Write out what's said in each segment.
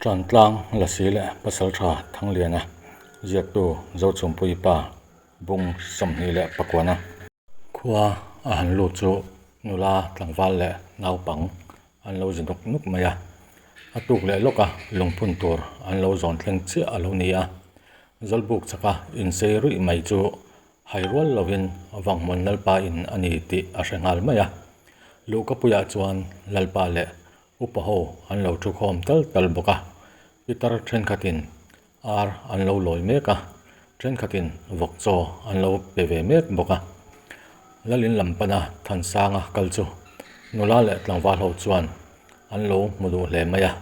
Ṭantlang Lasi leh Pasalṭha Thangliana ziaktu Zochhumpuii pa bung 29. Khua a han lut chu nula tlangval leh naupang an lo zi nuk nuk mai a, a tuk leh lawka lungphun tur an lo zawn thleng chiah a lo ni a, Zawlbuk chaka insei ruih mai chu hai rual lovin Vanghmun Lalpa in a ni tih a hre nghal mai a. Luhkapuiah chuan Lalpa leh Upa ho an lo thu khawm tal tal bawk a, pitar thenkhatin ar an lo lawi mek a, thenkhatin vawk chaw an lo pe ve mek bawk a. Lalin lam pana Thansanga kal chu nula leh tlangval ho chuan an lo hmu duh hle mai a,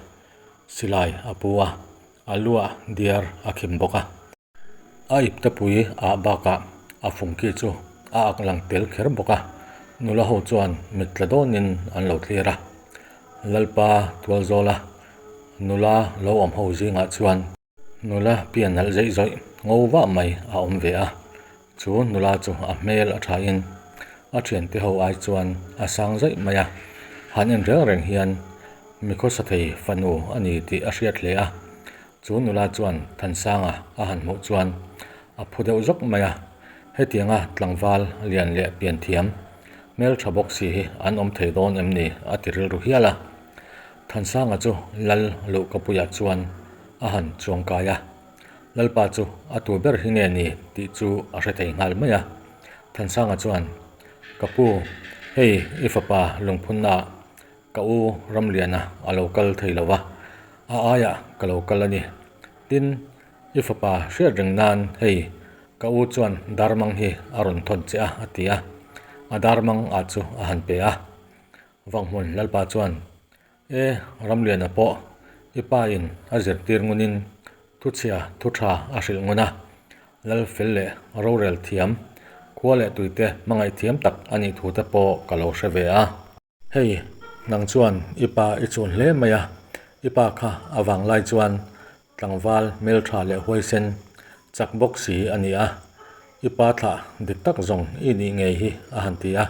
silai a pu a, a luah diar a khim bawk a. A iptepui ah bakah a fungki chu a ak lang tel kher bawk a, nula ho chuan mit tla dawnin an lo thlir a. Lalpa Tualzawla nula lo awm ho zingah chuan nula pian nalh zeih zawih ngo vah mai a awm ve a, chu nula chu a hmel a thain a thiante ho ai chuan a sang zaih mai a, han en reng reng hian mi khawsa thei fanu a ni tih a hriat hle a. Chu nula chuan Thansanga a han hmuh chuan a phu deuh zawk mai a, hetianga tlangval lian leh pian thiam, hmeltha bawk si hi an awm thei dawn em ni a ti rilru hial a. Thansanga chu Lal Luhkapuia chuan a han chuang kai a, Lalpa chu a tu ber hi nge ni tih chu a hre thei nghal mai a. Thansanga chuan, Ka pu, hei i fapa lungphunnaah Ka u Ramliana a lo kal thei lo va, a aiah ka lo kal a ni. Tin, i fapa hriat reng nan hei ka u chuan darmang hi a rawn thawn che a, a ti a. A darmang ah chu a han pe a. Vanghmun Lalpa chuan, E, Ramliana pawh i pa in a zirtir ngunin thuchhia thu tha a hrilh ngun a, Lal fel leh rorel thiam, khua leh tuite hmangaih thiam tak a nih thu te pawh ka lo hre ve a. Hei, nang chuan i pa i chun hle mai a, i pa kha a vang lai chuan tlangval hmeltha leh huaisen chak bawk si a ni a, i pa thlah dik tak zawng i nih ngei hi a han ti a.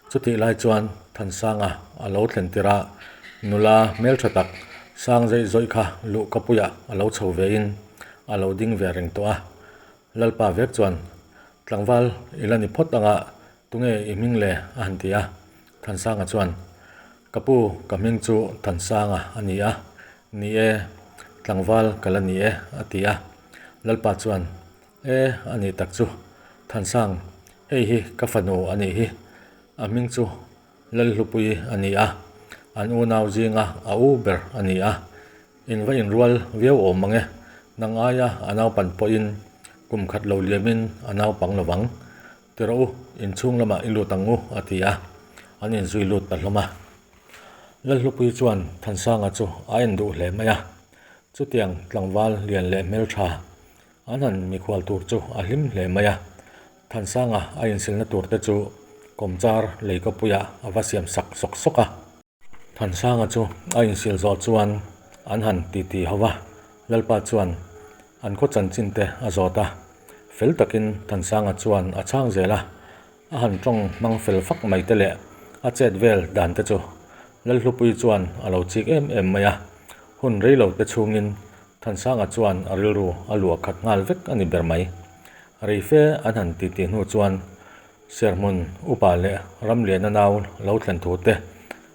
Chutih lai chuan Thansanga a lo thlen tirh a, nula hmeltha tak sang zeih zawih kha luhkapuiah a lo chho vein a lo ding ve reng tawh a. Lalpa vek chuan tlangval i la ni phawt anga Tunge i hming le? a han ti a. Thansanga chuan, Ka pu, ka hming chu Thansanga a ni a, ni e, tlangval ka la ni e, a ti a. Lalpa chuan, E, a nih tak chu. Thansang, hei hi ka fanu a nih hi. A hming chu Lalhlupuii a ni a, an unau zinga a u ber a ni a. In va inrual viau awm mang e, nang aia a naupan pawhin kum khat lo liamin a naupang lo vang. Ti rawh u, inchhung lamah i lut ang u, a ti a, an inzui lut ta hlawm a. Lalhlupui chuan Thansanga chu a en duh hle mai a, chutiang tlangval lian leh hmeltha an han mikhual tur chu a hlim hle mai a. Thansanga a insilna tur te chu kawmchar leikapuiah a va siam sak sawk sawk a. Thansanga chu a insil zawh chuan an han titi ho va, Lalpa chuan an khaw chanchin te a zawt a, fel takin Thansanga chuan a chhang zel a, a han tawng hmang fel fak mai te leh a chet vel dan te chu Lalhlupui chuan a lo chik em em mai a, hun rei lo te chhungin Thansanga chuan a rilru a luah khat nghal vek a ni ber mai. Reife an han titi hnu chuan Serhmun upa leh Ramliana nau lo thlen thu te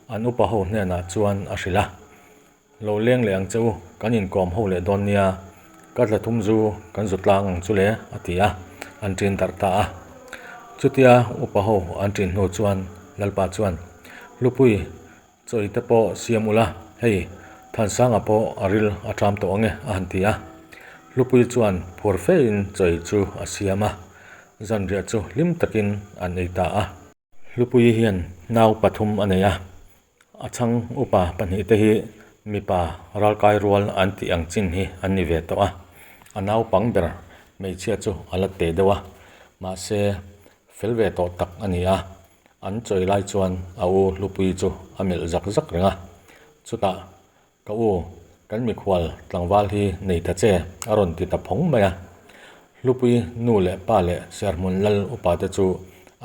an upa ho hnenah chuan a hrilh a, Lo leng leh ang che u, kan inkawm ho leh dawn nia, ka tla thum zu kan zu tlang ang chu le, a ti a, an ṭin darh ta a. Chutia upa ho an ṭin hnu chuan Lalpa chuan, Hlupui, Chawi te pawh siam ula, hei, Thansanga pawh a ril a ṭam tawh ang e, a han ti a. Hlupui chuan phur fein chawi chu a siam a, zanriah chu hlim takin an ei ta a. Hlupui hian nau pathum a nei a, a chhang upa pahnihte hi mipa ralkai rual an tih ang chin hi an ni ve tawh a, a naupang ber hmeichhia chu a la te deuh a, mahse fel ve tawh tak a ni a. An chawi lai chuan a u Hlupui chu a melh zak zak reng a, chutah, Ka u, kan mikhual tlangval hi nei ta che, a rawn ti ta phawng mai a. Hlupui nu leh pa leh Serhmun lal upa te chu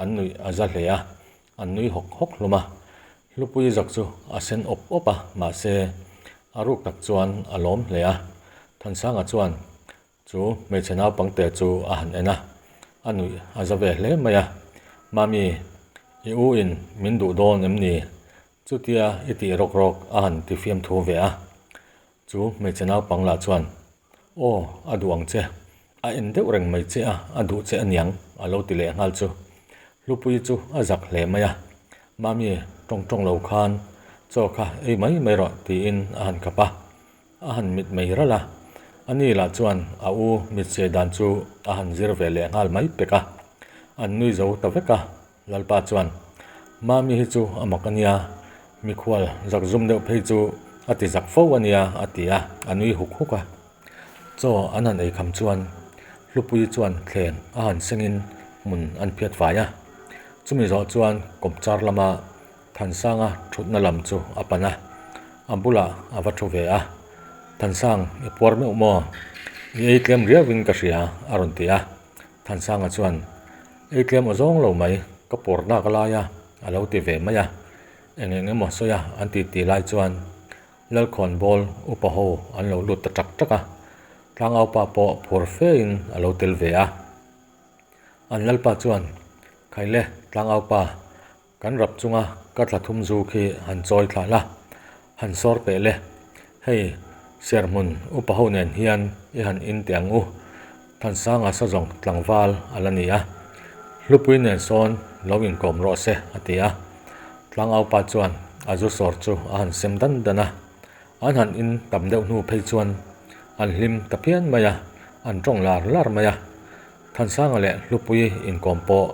an nuih a za hle a, an nui hawk hawk hlawm a. Hlupui zak chu a sen awp awp a, mahse, A ruk tak chuan a lawm hle a. Thansanga chuan chu hmeichhe naupangte chu a han en a, a nuih a za ve hle mai a. Mami, i u in min duh dawn em ni? Chutia i tih rawk rawk a han ti fiamthu ve a. Chu hmeichhe naupang lah chuan, Aw, a duh ang che. A en deuh reng mai che a, a duh che aniang, a lo ti leh nghal chu. Hlupuii chu a zak hle mai a, Mami, tawng tawng lo khan chaw kha ei mai mai rawh, tiin a han khap a. A han mit mai ralh a. Ani lah chuan a u mitse dan chu a han zir ve leh nghal mai pek a. An nui zo ta vek a. Lalpa chuan, Mami hi chu a mak a nia, mikhual zak zum deuh phei chu a ti zak fo a nia, a ti a, a nui huk huk a. Chaw an han ei kham chuan Hlupuii chuan thleng a han sengin hmun an phiat fai a. Chumi zawh chuan kawmchar lama Thansanga thutna lam chu a pan a, a bulah a va thu ve a. Thansang, i puar meuh maw? I ei tlem riauin ka hria, a rawn ti a. Thansanga chuan, Ei tlem aw zawng lo mai, ka pawr nak lai a, a lo ti ve mai a. Eng eng emaw sawi a an ti ti lai chuan Lalkhawnbawl upa ho an lo lut ta tak tak a, Tlangaupa pawh phur fein a lo tel ve a. An lalpa chuan, Khaile, Tlangaupa, Kan rap chunga ka thla thum zu khi han chawi thlah la, han sawr teh le. Hei, serhmun upa ho nen hian i han in teh ang u. Thansanga sa zawng tlangval a la ni a, Hlupui nen sawn lo inkawm rawh se, a ti a. Tlangaupa chuan a zu sawr chu a han sem dan dan a. An han in tam deuh hnu phei chuan an hlim ta phian mai a, an tawng lar lar mai a. Thansanga leh Hlupui inkawm pawh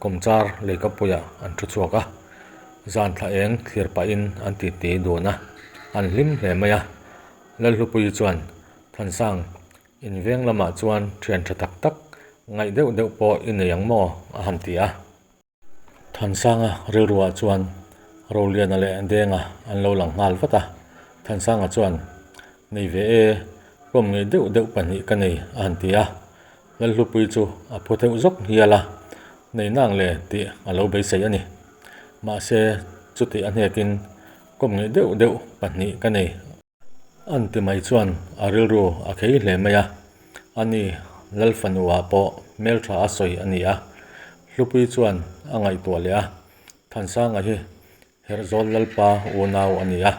kawmchar leikapuiah an thu chhuak a, zan thla eng thlir pahin an titi dun a, an hlim hle mai a. Lalhlupui chuan Thansang inveng lamah chuan thian tha tak tak ngaih deuh deuh pawh i nei ang maw? a han ti a. Thansanga rilruah chuan Roliana leh Denga an lo lang nghal vat a, Thansanga chuan, Nei ve e, kawm ngei deuh deuh pahnih ka nei, a han ti a. Lalhlupui chu a phu theuh zawk hial a, Nei nang le tih a lo beisei a ni. Mahse, chutih a hnekin kawm ngei deuh deuh pahnih ka nei. An ti mai chuan a rilru a khei hle mai a, ani Lalfanua pawh hmeltha a sawi a ni a, Hlupui chuan a ngaihtuah leh a, Thansanga hi Herhzawl Lalpa unau a ni a,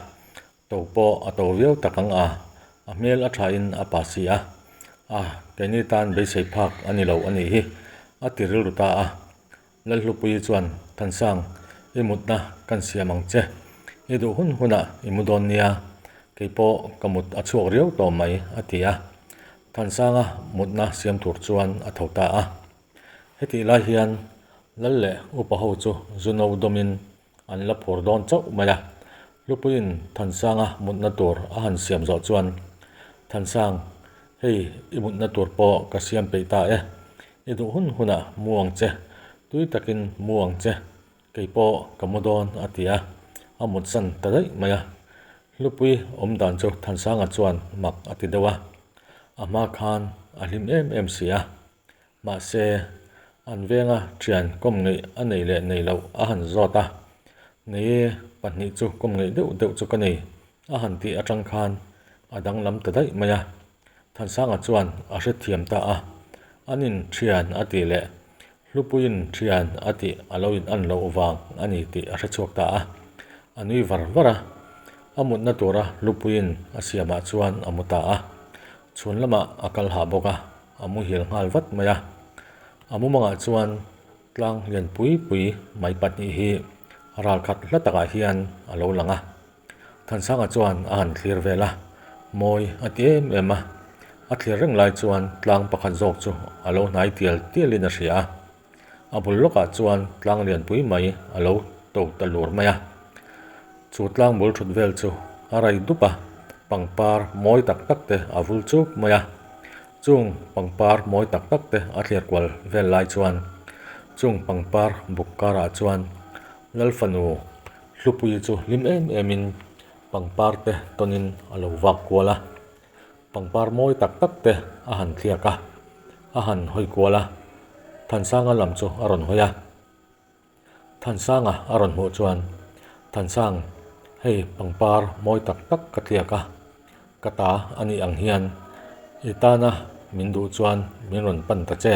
to pawh a to viau tak ang a, a hmel a thain a pa si a, a keini tan beisei phak a ni lo a nih hi, a ti rilru ta a. Lalhlupuii chuan, Thansang, i mutna kan siam ang che. I duh hun hunah i mu dawn nia, kei pawh ka mut a chhuak riau tawh mai, a ti a. Thansanga mutna siam tur chuan a tho ta a. Hetih lai hian Lal leh upa ho chu zu no dawmin an la phur dawn chauh mai a. Hlupuiin Thansanga mutna tur a han siam zawh chuan, Thansang, hei i mutna tur pawh ka siam peih ta e. I duh hun hunah mu ang che, tui takin mu ang che, kei pawh ka mu dawn a ti a, a mutsan ta daih mai a. Hlupui awm dan chu Thansanga chuan mak a ti deuh a, a hma khan a hlim em em si a. Mahse, an venga thian kawm ngeih a nei leh nei loh a han zawt a, Nei e, pahnih chu kawm ngeih deuh deuh chu ka nei, a han tih atang khan a danglam ta daih mai a. Thansanga chuan a hrethiam ta a, an in thian a tih leh Hlupuiin thian a tih a lo in an loh vang a ni tih a hrechhuak ta a. A nui var var a, a mutna tura Hlupuiin a siamah chuan a mu ta a. Chhun lamah a kal hah bawk a, a muhil nghal vat mai a. A mumangah chuan tlang lian pui pui mai pahnih hi ral khat hla takah hian a lo lang a. Thansanga chuan a han thlir vel a, mawi a ti em em a. A thlir reng lai chuan tlang pakhat zawk chu a lo hnai tial tialin a hria a. A bul lawkah chuan tlang lian pui mai a lo to ta lur mai a. Chu tlang bul thut vel chu a rai dup a, pangpar mawi tak tak te a vul chuk mai a. Chung pangpar mawi tak tak te a thlir kual vel lai chuan chung pangpar buk karah chuan Lalfanu Hlupuii chu hlim em emin pangpar te tawnin a lo vak kual a. Pangpar mawi tak tak te a han thliak a, a han hawi kual a, Thansanga lam chu a rawn hawi a. Thansanga a rawn hmuh chuan, Thansang, hei pangpar mawi tak tak ka thliak a. Ka ta a nih ang hian i tana min duh chuan min rawn pan ta che,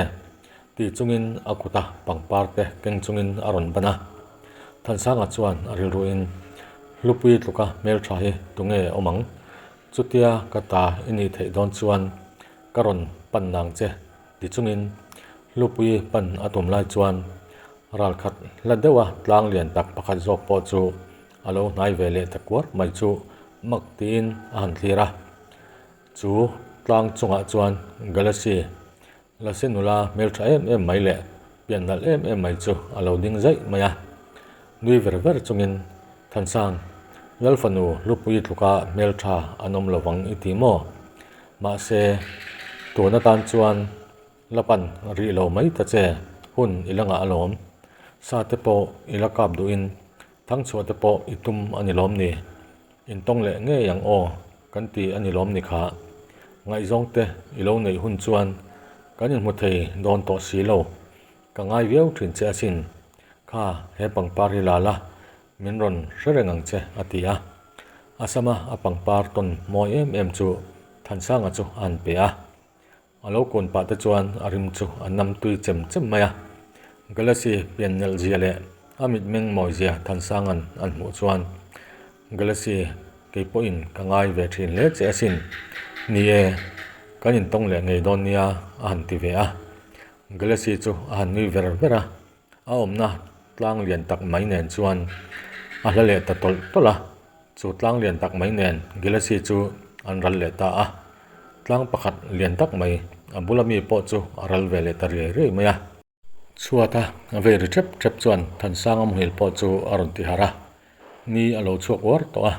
ti chungin a kuta pangpar te keng chungin a rawn ban a. Thansanga chuan a rilruin, Hlupui tluka hmeltha hi tunge awm ang? Chutia ka ta i nih theih dawn chuan ka rawn pan nang che, ti chungin Hlupui pan a tum lai chuan ralkhat hla deuha tlang lian tak pakhat zawk pawh chu a lo hnai ve leh ta kuar mai chu mak tiin a han thlir a. Chu tlang chungah chuan Galaxy Lasi nula hmeltha em em mai leh pian nalh em em mai chu a lo ding zaih mai a. Nui ver ver chungin Thansang, Lal fanu Hlupui tluka hmeltha an awm lovang i ti maw? Mahse, tun atan chuan la pan rih lo mai ta che, hun i la ngah alawm. Sa te pawh i la kap duhin thangchhuah te pawh i tum a ni lawm ni? Intawng leh ngei ang aw kan ti a ni lawm ni kha? Ngaihzawng te i lo neih hun chuan kan inhmu thei dawn tawh si lo. Ka ngai viau thin che asin. Kha he pangpar hi la la, min rawn hre reng ang che, a ti a. A sama a pangpar tawn mawi em em chu Thansanga chu a han pe a. A lo kun pah te chuan a rim chu a nam tui chem chem mai a. Galaxy pian nelh zia leh a mitmeng mawi zia Thansanga'n an hmuh chuan, Galaxy, kei pawhin ka ngai ve thin hle che asin. Ni e, kan intawng leh ngei dawn nia, a han ti ve a. Galaxy chu a han nui ver ver a, a awmna tlang lian tak mai nen chuan a hla leh ta tawlh tawlh a, chu tlang lian tak mai nen Galaxy chu an ral leh ta a, tlang pakhat lian tak mai a bula mi pawh chu a ral ve leh ta riai riai mai a. Chhuata a vei ri tep tep chuan Thansanga muhil pawh chu a rawn ti harh a, ni a lo chhuak uar tawh a,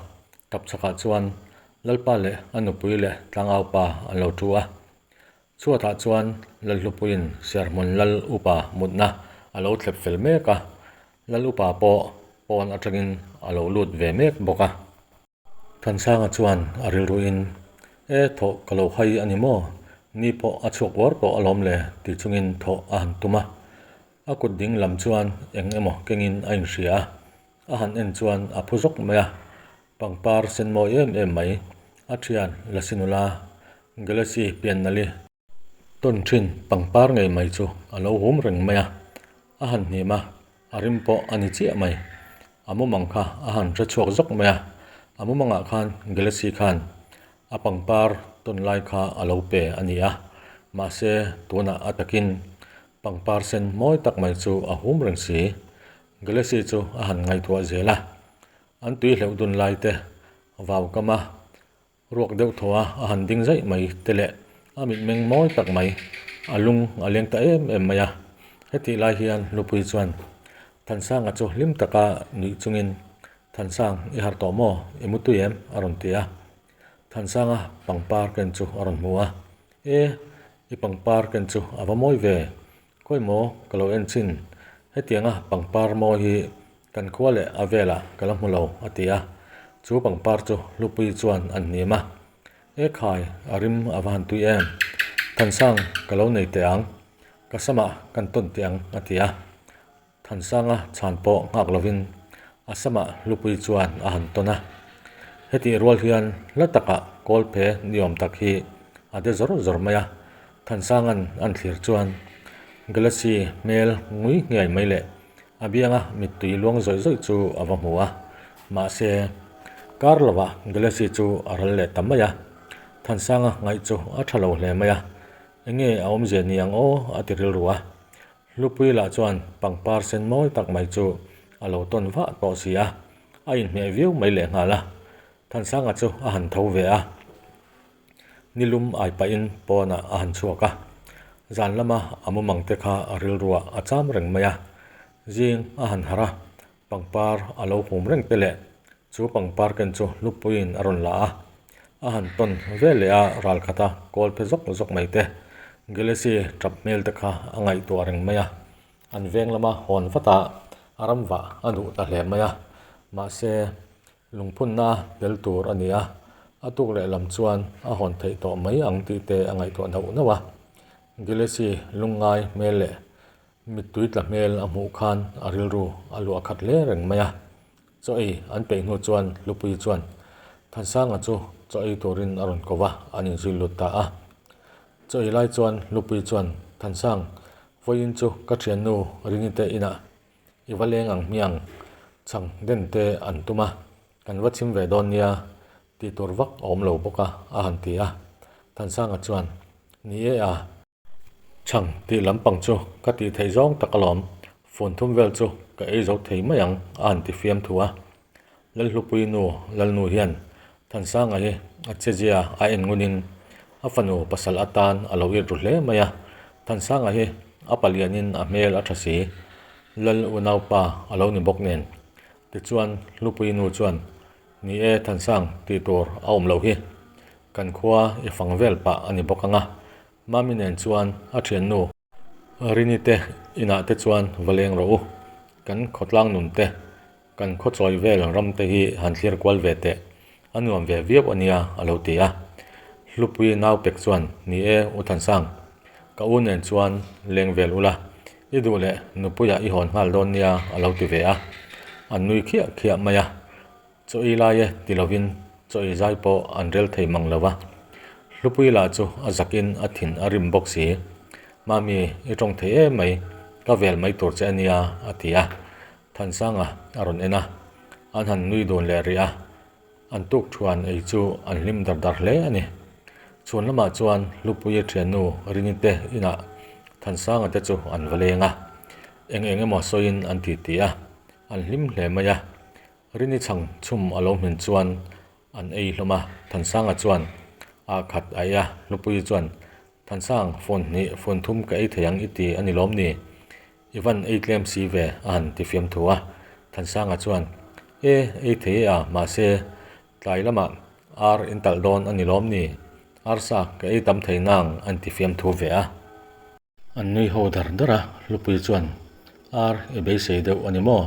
tapchhakah chuan Lalpa leh a nupui leh tlangaupa an lo thu a. Chhuatah chuan Lalhlupuiin Serhmun Lal Upa mutna a lo thlep fel mek a, Lal Upa pawh pawn atangin a lo lut ve mek bawk a. Thansanga chuan a rilruin, E, thawh ka lo hai a ni maw? Ni pawh a chhuak uar tawh alawm le ti chungin thawh a han tum a. A kut ding lam chuan eng emaw kengin a inhria a, a han en chuan a phu zawk mai a. Pangpar sen mawi em em mai, a thian Lasinula Galaxy piannali tawn thin pangpar ngei mai chu a lo hum reng mai a, a han hnim a, a rim pawh a ni chiah mai. A mumang kha a han hre chhuak zawk mai a, a mumangah khan Galaxy khan a pangpar tawn lai kha a lo pe a ni a, mahse tunah a takin pangpar sen mawi tak mai chu a hum reng si. Galaxy chu a han ngaihtuah zel a, an tui hleuh dun lai te vau kam a, Ruak deuh thaw a, a han ding zaih mai te leh a mitmeng mawi tak mai, a lung a leng ta em em mai a. Hetih lai hian Hlupui chuan Thansanga chu hlim taka nuih chungin, Thansang, i harh tawh maw? I mu tui em? a rawn ti a. Thansanga pangpar ken chu a rawn hmu a, E, i pangpar ken chu a va mawi ve, Khawi maw ka lo en chin, hetianga pangpar mawi hi kan khua leh a velah ka la hmu lo, a ti a. Chu pangpar chu Hlupui chuan an hnim a. E khai, a rim a va han tui em? Thansang ka lo nei teh ang, ka samah kan tawn teh ang, a ti a. Thansanga chhan pawh nghak lovin a samah Hlupui chuan a han tawn a. Hetih rual hian hla takah kawlphe niawm tak hi a de zawr zawr mai a. Thansanga'n an thlir chuan Galaxy hmel ngui nghiai mai leh a bianga mittui luang zawih zawih chu a va hmu a. Mahse, kar lovah Galaxy chu a ral leh ta mai a. Thansanga ngaih chu a tha lo hle mai a. Enge a awmzia ni ang aw a ti rilru a. Hlupui lah chuan pangpar sen mawi tak mai chu a lo tawn vah tawh si a, a inhmeh viau mai lehnghal a. Thansanga chu a han tho ve a, nilum ai pahin pawnah a han chhuak a. Zan lama a mumang te kha a rilruah a cham reng mai a, zing a han harh a, pangpar a lo hum reng te leh chu pangpar ken chu Hlupuiin a rawn la a, a han tawn ve leh a ral khat a kawl phe zawk zawk mai te, Galaxy tap hmel te kha a ngaihtuah reng mai a, an veng lama hawn vat a, a ram vah a duh ta hle mai a, mahse lungphunna tel tur a ni a, a tuk leh lam chuan a hawn theih tawh mai ang tih te a ngaihtuah nauh nauh a, Galaxy lungngai hmel leh Mittui tla hmel a hmuh khan a rilru a luah khat hle reng mai a. Chaw ei an peih hnu chuan Hlupui chuan Thansanga chu chaw ei turin a rawn ko va, an inzui lut ta a. Chaw ei lai chuan Hlupui chuan, Thansang, vawiin chu ka thiannu Rini te inah i va leng ang hmiang, chhang den te an tum a, kan va chhim ve dawn nia, tih tur vak a awm lo bawk a, a han ti a. Thansanga chuan, Ni e a. Chhang tih lampang chu ka tih theih zawng tak alawm, fun thum vel chu ka ei zo thei mai ang a han ti fiam thu a. Lalhlupui nu Lalnu hian Thansanga hi a chezia a en ngunin a fanu pasal atan a lo it ru hle mai a, Thansanga hi a palianin a hmel a tha si, Lal unaupa a lo ni bawk nen. Tichuan Hlupui nu chuan Ni e Thansang tih tur a awm loh hi, kan khua i fang vel pah a ni bawk ang a, Mami nen chuan a thiannu Rini te inah te chuan va leng rawh u. Kan khawtlang nun te, kan khawchawi vel ram te hi han thlir kual ve teh, a nuam ve viau a nia a lo ti a. Hlupui nau pek chuan, Ni e, U Thansang, ka u nen chuan leng vel ula, i duh leh nupuiah i hawn nghal dawn nia a lo ti ve a. An nui khiah khiah mai a. Chaw ei lai e ti lovin chaw ei zai pawh an rel thei mang lo va. Hlupui lah chu a zakin a thin a rim bawk si. Mami, i tawng thei em mai, ka vel mai tur che a nia, a ti a. Thansanga a rawn en a, an han nui dun leh rih a. An tuk thuan ei chu an hlim dar dar hle a ni. Chhun lamah chuan Hlupuia thiannu Rini te inah Thansanga te chu an va leng a. Eng eng emaw sawiin an titi a, an hlim hle mai a. Rini chhang chhum a lo hmin chuan an ei hlawm a, Thansanga chuan ah khat a ei a, Hlupuii chuan, Thansang, phone hnih, phone thum ka ei thei ang i ti a ni lawm ni? I van ei tlem si ve a han ti fiam thu a, Thansanga chuan, E, ei thei e a, mahse, tlai lamah ar in talh dawn a ni lawm ni? Arsa ka ei tam thei nang a ti fiam thu ve a. An nui ho dar dar a, Hlupui chuan, Ar i beisei deuh a ni maw?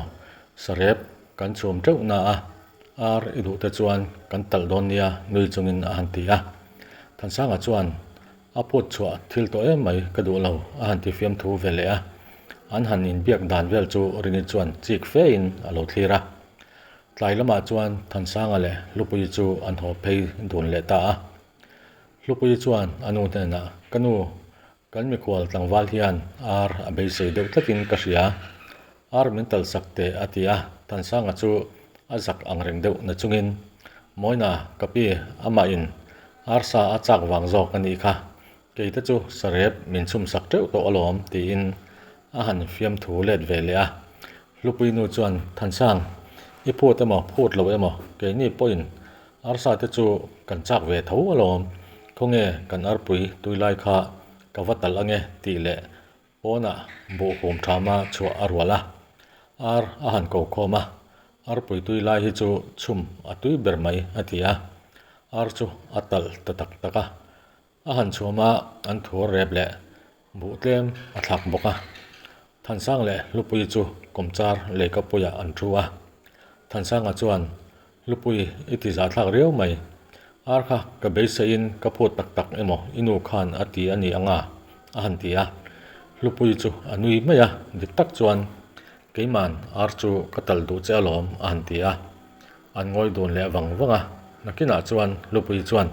Sarep kan chhum teuh na a, ar i duh te chuan kan talh dawn nia nui chungin a han ti a. Thansanga chuan, A phut chhuah thil tawh em mai ka duh lo a han ti fiamthu ve leh a. An han inbiak dan vel chu Rini chuan chik fe in a lo thlir a. Tlai lamah chuan Thansanga leh Hlupui chu an haw phei dun leh ta a. Hlupui chuan a nu hnenah, Ka nu, kan mikhual tlangval hian ar a beisei deuh tlatin ka hria. Ar min tal sak teh a ti a, Thansanga chu a zak ang reng deuh na chungin, Mawina, ka pi, amahin arsa a chak vang zawk a nih kha. Keite chu sarep min chhum sak teuh tawh alawm, tiin a han fiamthu let ve leh a. Hlupui nu chuan, Thansang, i phut emaw phut lo emaw, keini pawhin arsa te chu kan chak ve tho alawm, khawnge kan arpui tui lai kha ka va talh ange tih leh pawnah buhhum thama chhuah a rual a, ar a han ko khawm a, arpui tui lai hi chu chhum a tui ber mai a ti a, ar chu a talh ta tak tak a. A han chhuam a, an thur rep leh buh tlem a thlak bawk a. Thansang leh Hlupui chu kawmchar leikapuiah an thu a. Thansanga chuan, Hlupui, i ti zahthlak riau mai. Ar kha ka beiseiin ka phut tak tak emaw i nu khan a ti a ni ang a? a han ti a. Hlupui chu a nui mai a, dik tak chuan, Keima'n ar chu ka talh duh che alawm a han ti a. An ngawi dun leh vang vang a, nakinah chuan Hlupui chuan,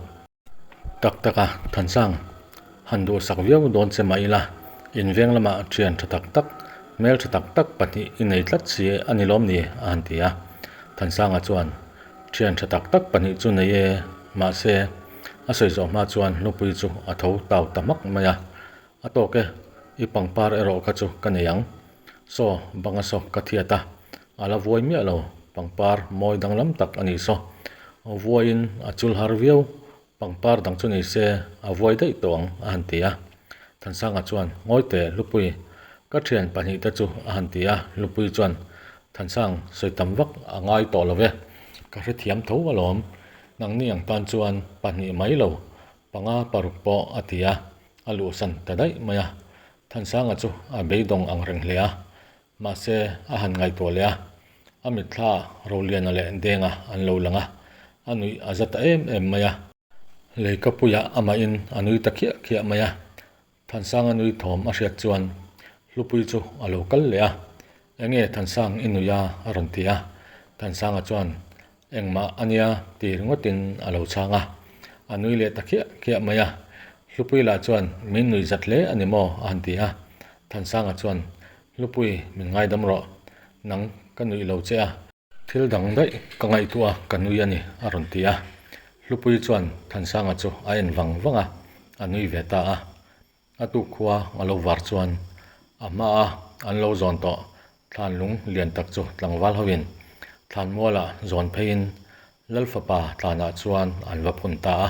Tak tak a, Thansang, han duhsak viau dawn che mah ila, inveng lamah thian tha tak tak, hmel tha tak tak pahnih i nei tlat si a ni lawm ni? a han ti a. Thansanga chuan, Thian tha tak tak pahnih chu nei e, mahse, a sawi zawh hma chuan hlupui chu a tho tau ta hmak mai a. A tawk e, i pangpar erawh kha chu ka nei ang. Saw, banga saw ka thiat a, a la vuai miah lo, pangpar mawi danglam tak a nih saw. Vuaiin a chul har viau, pangpar dang chu ni se a vuai daih tawh ang a han ti a. Thansanga chuan, Ngawi teh Hlupui, ka thian pahnih te chu a han ti a, Hlupui chuan, Thansang, sawi tam vak a ngai tawh lo ve, ka hrethiam tho alawm, nangni ang tan chuan pahnih mai lo, panga paruk pawh a ti a, a luhsan ta daih mai a. Thansanga chu a beidawng ang reng hle a, mahse a han ngaihtuah leh a, a mitthla Roliana leh Denga an lo lang a, a nuih a za ta em em mai a. Leikapuiah amahin a nui ta khiah khiah mai a, Thansanga nui thawm a hriat chuan Hlupui chu a lo kal leh a, Enge Thansang i nui a? a rawn ti a, Thansanga chuan Engmah a nia ti ringawtin a lo chhang a. A nui leh ta khiah khiah mai a. Hlupui lah chuan, Min nuih zat hle a ni maw? a han ti a. Thansanga chuan, Hlupui, min ngaidam rawh. Nang ka nuih lo che a. Thil dang daih ka ngaihtuah a, ka nui a ni, a rawn ti a. Hlupui chuan Thansanga chu a en vang vang a, a nui ve ta a. A tuk khua a lo var chuan a hmaa an lo zawn tawh thlan lung lian tak chu tlangval hoin thlan mualah zawn pheiin Lal fapa tlanah chuan an va phun ta a.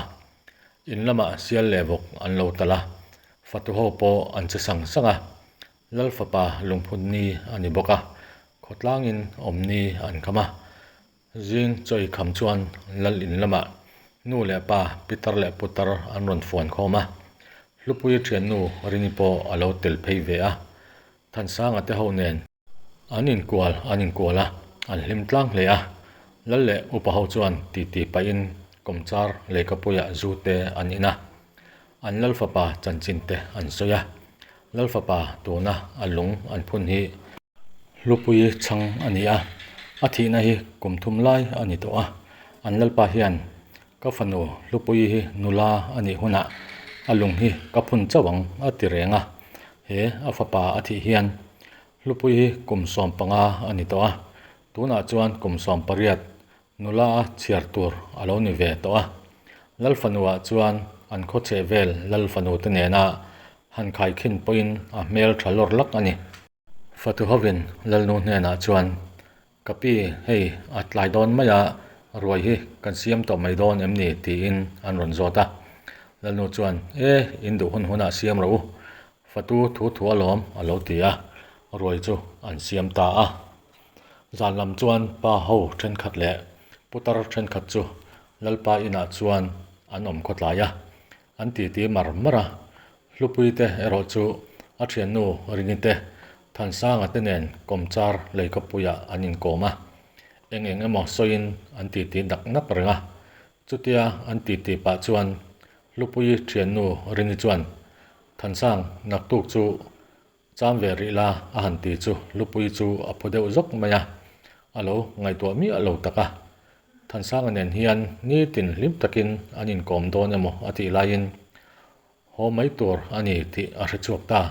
In lamah sial leh vawk an lo talh a, fatu ho pawh an che sang sang a. Lal fapa lungphun ni a ni bawk a, khawtlangin awm ni an kham a. Zing chawi kham chuan Lal in lamah nu leh pa Pitar leh Putar an rawn fuan khawm a, Hlupui thiannu Rini pawh a lo tel phei ve a, Thansanga te ho nen an inkual an inkual a, an hlim tlang hle a. Lal leh upa ho chuan titi pahin kawmchar leikapuiah zu te an in a, an Lal fapa chanchin te an sawi a. Lal fapa tuna a lung an phun hi Hlupui chhang a ni a, a thihna hi kum thum lai a ni tawh a, an Lalpa hian ka fanu Hlupui hi nula a nih hunah a lung hi ka phun chauh ang a ti reng a, he a fapa a thih hian Hlupui hi kum 15 a ni tawh a, tunah chuan kum 18 nula a chhiar tur a lo ni ve tawh a. Lal fanuah chuan an khaw chheh vel Lal fanu te nena han khaikhin pawhin a hmel tha lawr lak a ni. Fatu hovin Lalnu hnenah chuan, Ka pi, hei a tlai dawn mai a, ruai hi kan siam tawh mai dawn em ni? tiin an rawn zawt a. Lalnu chuan, E, in duh hun hunah siam rawh u, Fatu thu thu alawm, a lo ti a, ruai chu an siam ta a. Zan lam chuan pa ho thenkhat leh putar thenkhat chu Lalpa inah chuan an awm khawtlai a, an titi mar mar a. Hlupui te erawh chu a thiannu Rini te, Thansanga te nen kawmchar leikapuiah an inkawm a. Eng eng emaw sawiin an titi nak nak reng a. Chutia an titi pah chuan Hlupui thiannu Rini chuan, Thansang, naktuk chu Cham ve rih la a han ti chu Lupui chu a phu deuh zawk mai a, a lo ngaihtuah miah lo tak a. Thansanga nen hian nitin hlim takin an inkawm dawn emaw a tih laiin haw mai tur a ni tih a hre chhuak ta.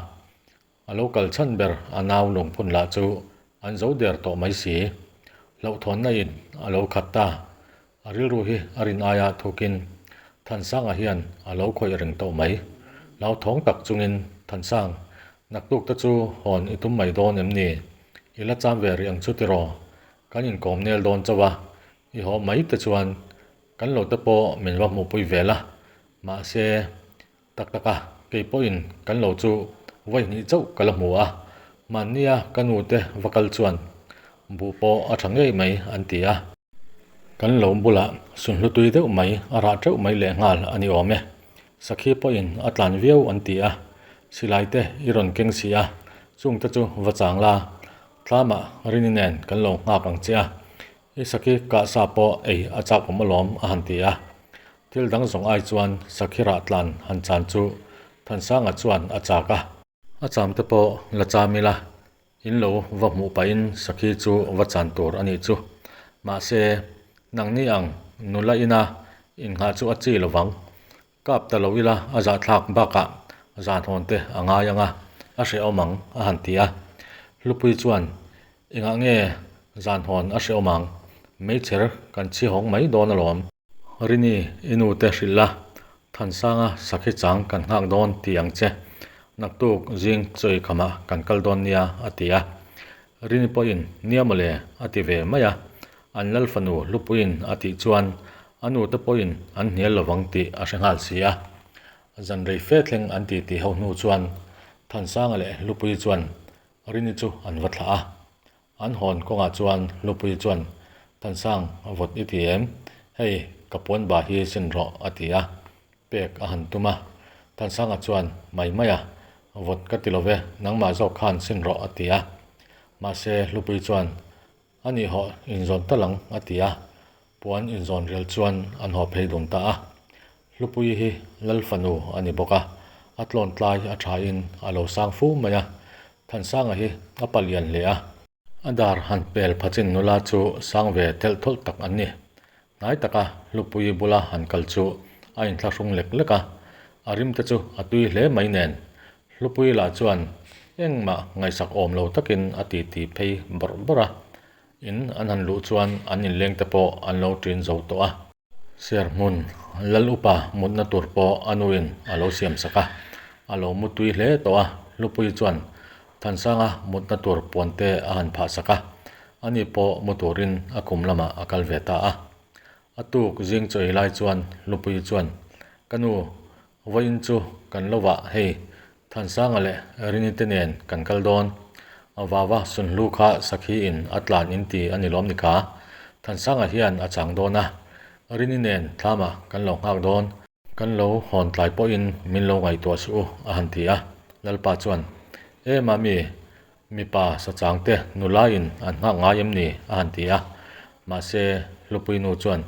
A lo kal chhan ber a nau lungphun lah chu an zo der tawh mai si. Hlauhthawnna in a lo khat ta. A rilru hi a rin aia thukin Thansanga hian a lo khawih reng tawh mai. Hlauthawng tak chungin, Thansang, naktuk te chu hawn i tum mai dawn em ni? I la cham ve rih ang chu tiraw? Kan inkawm nel dawn chauh a, i haw mai te chuan kan lo te pawh min va hmuhpui ve la. Mahse, tak tak a, kei pawhin kan lo chu vawi hnih chauh ka la hmu a, mahnia ka nu te va kal chuan buh pawh a tha ngei mai an ti a. Kan lo bulah sunhlu tui deuh mai a rah teuh mai lehnghal a ni awm e. Sakhi pawhin a tlan viau an ti a, silai te i rawn keng si a, chung te chu va chang la, tlamah Rini nen kan lo nghak ang che a, i sakhi kah sa pawh ei a chak awm alawm a han ti a. Thil dang zawng ai chuan sakhi rah tlan han chan chu Thansanga chuan a chak a. A cham te pawh la cham ila, In lo va hmuh pahin sakhi chu va chan tur a nih chu. Mahse, nangni ang nula ina innghah chu a chi lovang. Kap ta lo ila a zahthlak bakah zanhawn te a ngai ang a, a hrehawm ang a han ti a. Hlupui chuan, Engah nge zanhawn a hrehawm ang? Meichher kan chhihawng mai dawn alawm. Rini, i nu te hrilh la, Thansanga sakhi chang kan nghak dawn ti ang che. Naktuk zing chawi khamah kan kal dawn nia, a ti a. Rini pawhin, Nia mawle, a ti ve mai a. An lal fanu Hlupuiin a tih chuan a nu te pawhin an hnial lovang tih a hre nghal si a. Zan rei fe thleng an titi ho hnu chuan Thansanga leh Hlupuii chuan Rini chu an va thlah a. An hawn kawngah chuan Hlupui chuan, Thansang, vawt i ti em? Hei, ka puan ba hi sin rawh, a ti a. Pek a han tum a. Thansanga chuan, Mai mai a, vawt ka ti lo ve, nangmah zawk khan sin rawh, a ti a. Mahse, Hlupui chuan, A nih hawh, inzawn tal ang, a ti a. Puan inzawn rial chuan an haw phei dun ta a. Hlupui hi Lal fanu a ni bawk a, a tlawn tlai a thain a lo sang fu mai a. Thansanga hi a pa lian hle a. A dar han pel phachin nula chu sang ve thelh thawlh tak an ni. Hnai taka Hlupui bula han kal chu a inthlahrung lek lek a, a rim te chu a tui hle mai nen. Hlupui lah chuan engmah ngaihsak awm lo takin a titi phei bawrh bawrh a, in an han luh chuan an inleng te pawh an lo ṭin zo tawh a. Serhmun Lal upa mutna tur pawh a nuin a lo siam sak a, a lo mu tui hle tawh a, Hlupui chuan Thansanga mutna tur puan te a han phah sak a, ani pawh mu turin a khum lamah a kal ve ta a. A tuk zing chaw ei lai chuan Hlupui chuan, Ka nu, Vawiin chu kan lo vah hei, Thansanga leh Rini te nen kan kal dawn. A vava sunhlu kha sakhi in a tlan in ti a ni lawm ni kha. Thansanga hian a chang dawn a, Rini nen thlamah kan lo nghak dawn. Kan lo hawn tlai pawhin min lo ngaihtuah suh u a han ti a. Lalpa chuan, E mami, mipa sachang te nula in an nghak ngai em ni? a han ti a. Mahse, Hlupui nu chuan,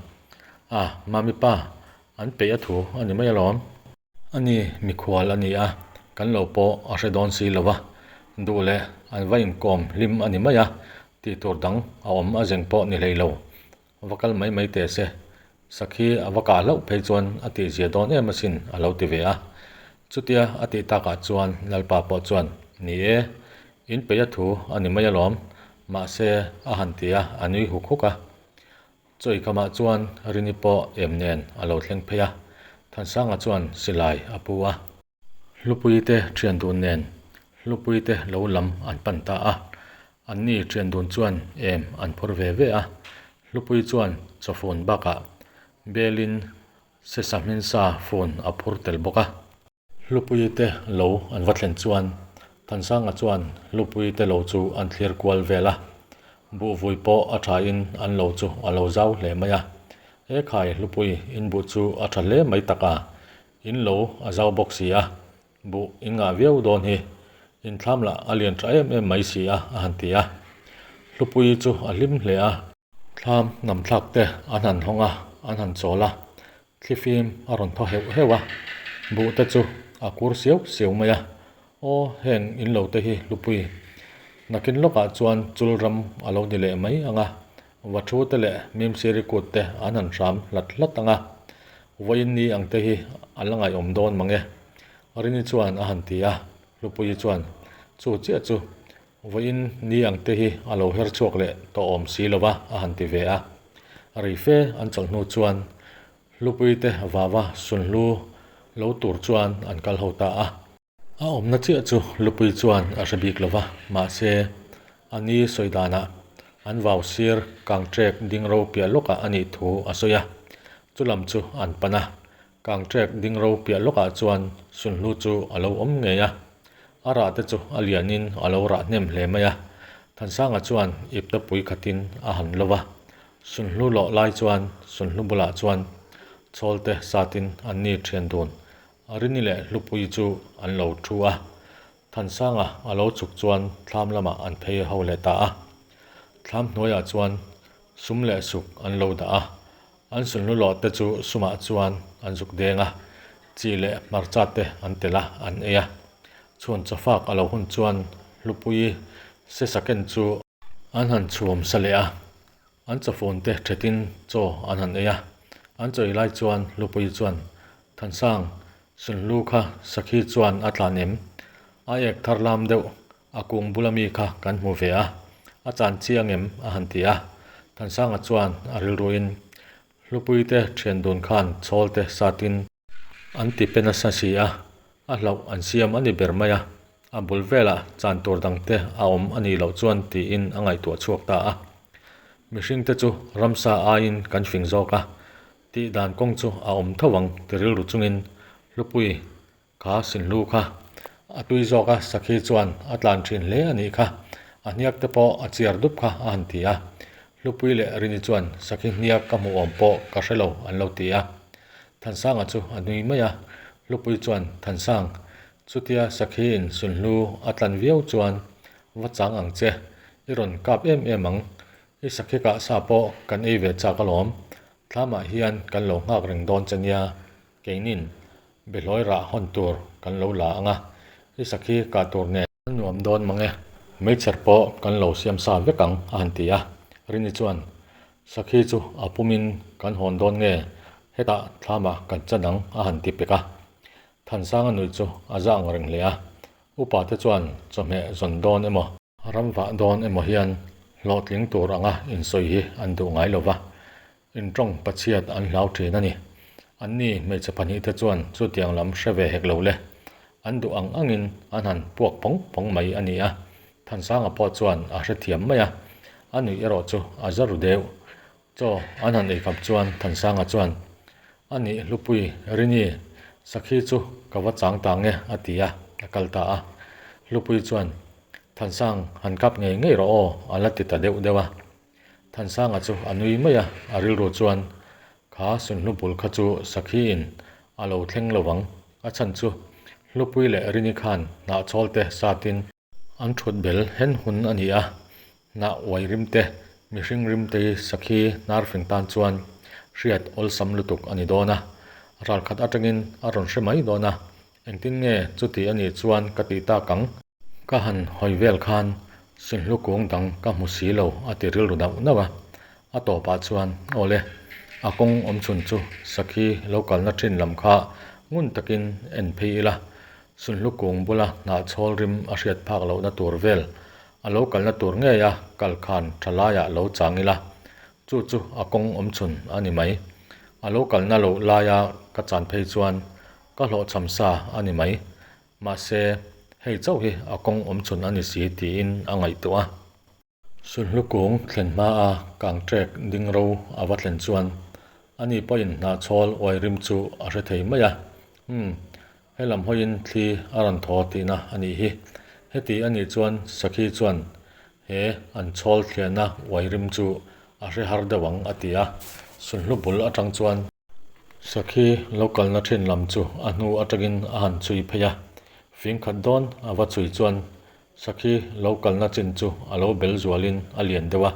A, mami pa, An peih a thu a ni mai alawm. Ani mikhual a ni a, kan lo pawh a hre dawn si lo va, duh leh an va inkawm hlim a ni mai a, tih tur dang a awm a zeng pawh ni hlei lo. Va kal mai mai teh se, sakhi a va kah hlauh phei chuan a tihzia dawn em asin a lo ti ve a. Chutia a tih takah chuan Lalpa pawh chuan, Ni e, in peih a thu a ni mai alawm, mahse a han ti a, a nui huk huk a. Chawikamah chuan Rini pawh em nen a lo thleng phei a, Thansanga chuan silai a pu a. Hlupuii te thian dun nen Hlupuii te lo lam an pan ta a, anni thian dun chuan em an phur ve ve a, Hlupuii chuan chawfun bakah belin sesa hminsa fun a phur tel bawk a. Hlupuii te lo an va thlen chuan Thansanga chuan Hlupuii te lo chu an thlir kual vel a, buhvui pawh a thain an lo chu a lo zau hle mai a. He khai Hlupui in buh chu a tha hle mai tak a, in lo a zau bawk si a, buh in ngah viau dawn hi, in thlam lah a lian tha em em mai si a a han ti a. Hlupuii chu a hlim hle a. Thlam namthlak te an han hawng a, an han chawl a, Thlifim a rawn thaw heuh heuh a, buh te chu a kur siau siau mai a. Aw, heng in lo te hi hlupui. Nakin lawkah chuan chul ram a lo ni leh mai ang a, vathu te leh mimsiri kut te an han hram hlat hlat ang a. Vawiin ni ang te hi a la ngaihawm dawn mang e. Rini chuan a han ti a, Hlupuii chuan, Chu chiah chu, vawiin ni ang te hi a lo her chhuak leh tawh awm si lo va, a han ti ve a. Rei fe an chawlh hnu chuan Hlupuii te vava sunhlu lo tur chuan an kal ho ta a. A awmna chiah chu Hlupuii chuan a hre bik lo va, mahse a ni sawi danah an vau sir kangṭek ding ro piah lawkah a nih thu a sawi a, chulam chu an pan a. Kangṭek ding ro piah lawkah chuan sunhlu chu a lo awm ngei a, a rah te chu a lianin a lo rah hnem hle mai a. Thansanga chuan ipte pui khatin a han lo va, sunhlu lawh lai chuan sunhlu bulah chuan chhawlte satin anni ṭhian dun Rini leh Hlupuii chu an lo ṭhu a. Thansanga a lo chhuk chuan thlam lamah an phei ho leh ta a. Thlam hnuaiah chuan sum leh suk an lo dah a, An sunhlu lawh te chu sumah chuan an zuk deng a, chi leh hmarcha te an telh a, an ei a. Chhuan chawfak a lo hun chuan Hlupuii Sesaken chu an han chhuam sa leh a, an chawfun te thetin chaw an han ei a. An chaw ei lai chuan Hlupuii chuan, Thansang, sunhlu kha sakhi chuan a tlan em? A ek thar lam deuh A kung bula mi kha kan hmu ve a, a chan chiang em? a han ti a. Thansanga chuan a rilruin, Hlupuii te thian dun khan chhawl te satin an ti pe nasa si a, a hlauh an siam a ni ber mai a, a bul velah chan tur dang te a awm a nih loh chuan tiin a ngaihtuah chhuak ta a. Mihring te chu ramsa aiin kan fing zawk a, tih dan kawng chu a awm tho ang ti rilru chungin Hlupuii Kha Sinhlu kha a tui zawk a, Sakhi chuan a tlan thin hle a nih kha, a hniak te pawh a chiar dup kha a han ti a. Hlupui leh Rini chuan Sakhi hniak ka hmuh awm pawh ka hre lo an lo ti a. Thansanga chu a nui mai a, Hlupui chuan Thansang, chutia Sakhi in Sunhlu a tlan viau chuan va chang ang che, i rawn kap em em ang, i Sakhi kah sa pawh kan ei ve chak alawm, thlamah hian kan lo nghak reng dawn che nia, Keinin behlawi rah hawn tur kan lo la ang a, i sakhi kah tur nen. A nuam dawn mang e, meichher pawh kan lo siam sa vek ang a han ti a. Rini chuan, Sakhi chu a pumin kan hawn dawn nge? Hetah thlamah kan chan ang a han ti pek a. Thansanga nuih chu a za ang reng hle a. Upa te chuan chawhmeh zawn dawn emaw, ram vah dawn emaw hian hlawhtling tur anga insawi hi an duh ngai lo va, intawng pachhiat an hlau thin a ni. Anni hmeichhe pahnihte chuan chutiang lam hre ve hek lo le. An duh ang angin an han puak phawng phawng mai a ni a. Thansanga pawh chuan a hrethiam mai a, a nuih erawh chu a za ru deuh. Chaw an han ei khap chuan Thansanga chuan, A nih Hlupui, Rini, sakhi chu ka va chang ta nge a ti a, a kal ta a. Hlupui chuan, Thansang, han kap ngei ngei rawh aw a la ti ta deuh deuh a. Thansanga chu a nui mai a, a rilru chuan, Kha sunhlu bul kha chu sakhiin a lo thleng lo vang, a chhan chu Hlupui leh Rini khan hnahchhawl te satin, An thut bel hen hun a ni a, hnah uai rim te, mihring rim te hi sakhi hnar fing tan chuan hriat awlsam lutuk a ni dawn a, ralkhat atangin a rawn hre mai dawn a, engtin nge chuti a nih chuan ka tih tak ang? Ka han hawi vel khan sunhlu kung dang ka hmu si lo a ti rilru dauh dauh a, a tawpah chuan aw le, a kawng awm chhun chu sakhi lo kalna thin lam kha ngun takin en phei ila, Sunhlu kung bula hnahchhawl rim a hriat phak lohna tur vel a lo kalna tur ngei a kal khan tha laiah lo chang ila, chu chu a kawng awm chhun a ni mai. A lo kalna loh laia ka chan phei chuan ka hlawhchham sa a ni mai. Mahse, hei chauh hi a kawng awm chhun a ni si tiin a ngaihtuah a. Sulhnu kung thlen hmaa kangṭek ding ro a va thlen chuan ani pawhin hnahchhawl uai rim chu a hre thei mai a. Umm, helam hawiin thli a rawn thaw tihna a nih hi. Heti a nih chuan Sakhi chuan he an chhawl thliahna uai rim chu a hre har deuh ang a ti a. Sulhnu bul aṭang chuan. Sakhi lo kalna ṭhin lam chu a hnu aṭangin a han chhui phei a. Fing khat dawn a va chhui chuan Sakhi lo kalna chin chu a lo bel zualin a lian deuh a.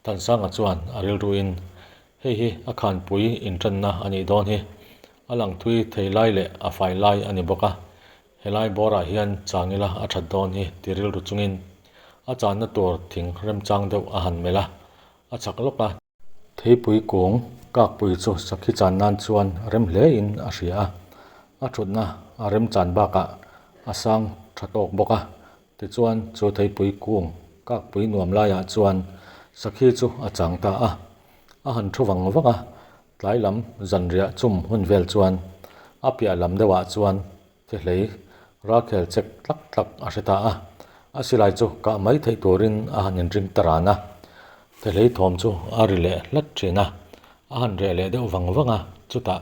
Thansanga chuan a rilruin, Hei hi a khanpui inṭanna a nih dawn hi. A lang thui thei lai leh a fai lai a ni bawk a. Helai bawrah hian chang ila a ṭhat dawn hi ti rilru chungin a channa tur thing remchang deuh a han melh a, a chak lawk a. Theipui kung kakpui chu sakhi chan nan chuan rem hle in a hria a, a thutna a rem chan bakah a sang tha tawk bawk a. Tichuan chu theipui kung kakpui nuam laiah chuan sakhi chu a chang ta a, a han thu vang vang a, tlai lam zanriah chum hun vel chuan a piah lam deuhah chuan Thehlei ralkhel chek tlak tlak a hre ta a, a silai chu kah mai theih turin a han inring ta ran a. Thehlei thawm chu a ri leh hlat thin a, a han reh leh deuh vang vang a, chutah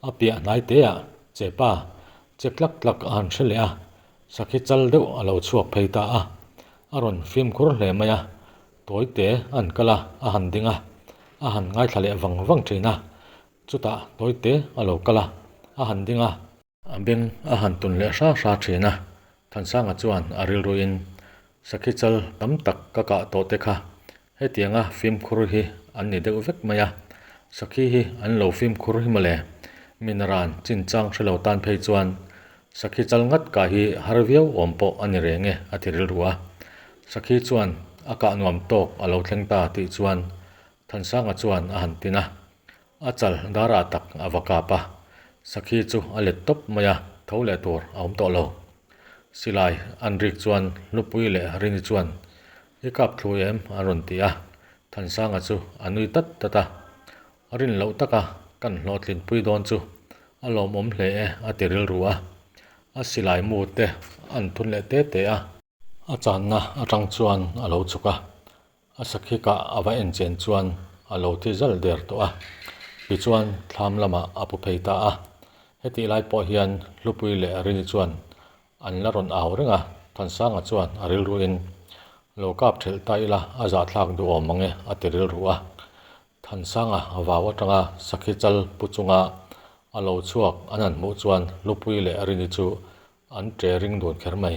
a piah hnai teah chepa chek tlak tlak a han hre leh a, sakhi chal deuh a lo chhuak phei ta a, a rawn fimkhur hle mai a, tawi te an kal a, a han ding a, a han ngaithla leh vang vang thin a, chutah tawi te a lo kal a, a han ding a. A beng a han tun leh hra hra thin a, Thansanga chuan a rilruin, Sakhi chal tam tak ka kah tawh te kha hetianga fimkhur hi an ni deuh vek mai a, sakhi hi an lo fimkhur hi mawle, minaran chinchang hre lo tan phei chuan sakhi chal ngat kah hi har viau awm pawh a ni reng e a ti rilru a. Sakhi chuan a kah nuam tawk a lo thleng ta tih chuan Thansanga chuan a han tin a, A chal darah tak a va kap a, sakhi chu a let tawp mai a, tho leh tur a awm tawh lo. Silai an rik chuan Hlupui leh Rini chuan, I kap thlu em? an rawn ti a, Thansanga chu a nui tat tat a, A rin loh taka kan hlawhtlinpui dawn chu a lawmawm hle e a ti rilru a, a silai mu te an thun leh te te a. A channa atang chuan a lo chhuk a, A sakhi kah a va en chen chuan a lo thi zal der tawh a, tichuan thlam lamah a pu phei ta a. Hetih lai pawh hian Hlupui leh Rini chuan an la rawn au reng a, Thansanga chuan a rilruin, Lo kap thelh ta ila a zahthlak duhawm mang e a ti rilru a. Thansanga vau atanga sakhi chal pu chunga a lo chhuak an han hmuh chuan Hlupui leh Rini chu an ṭe ring dun kher mai.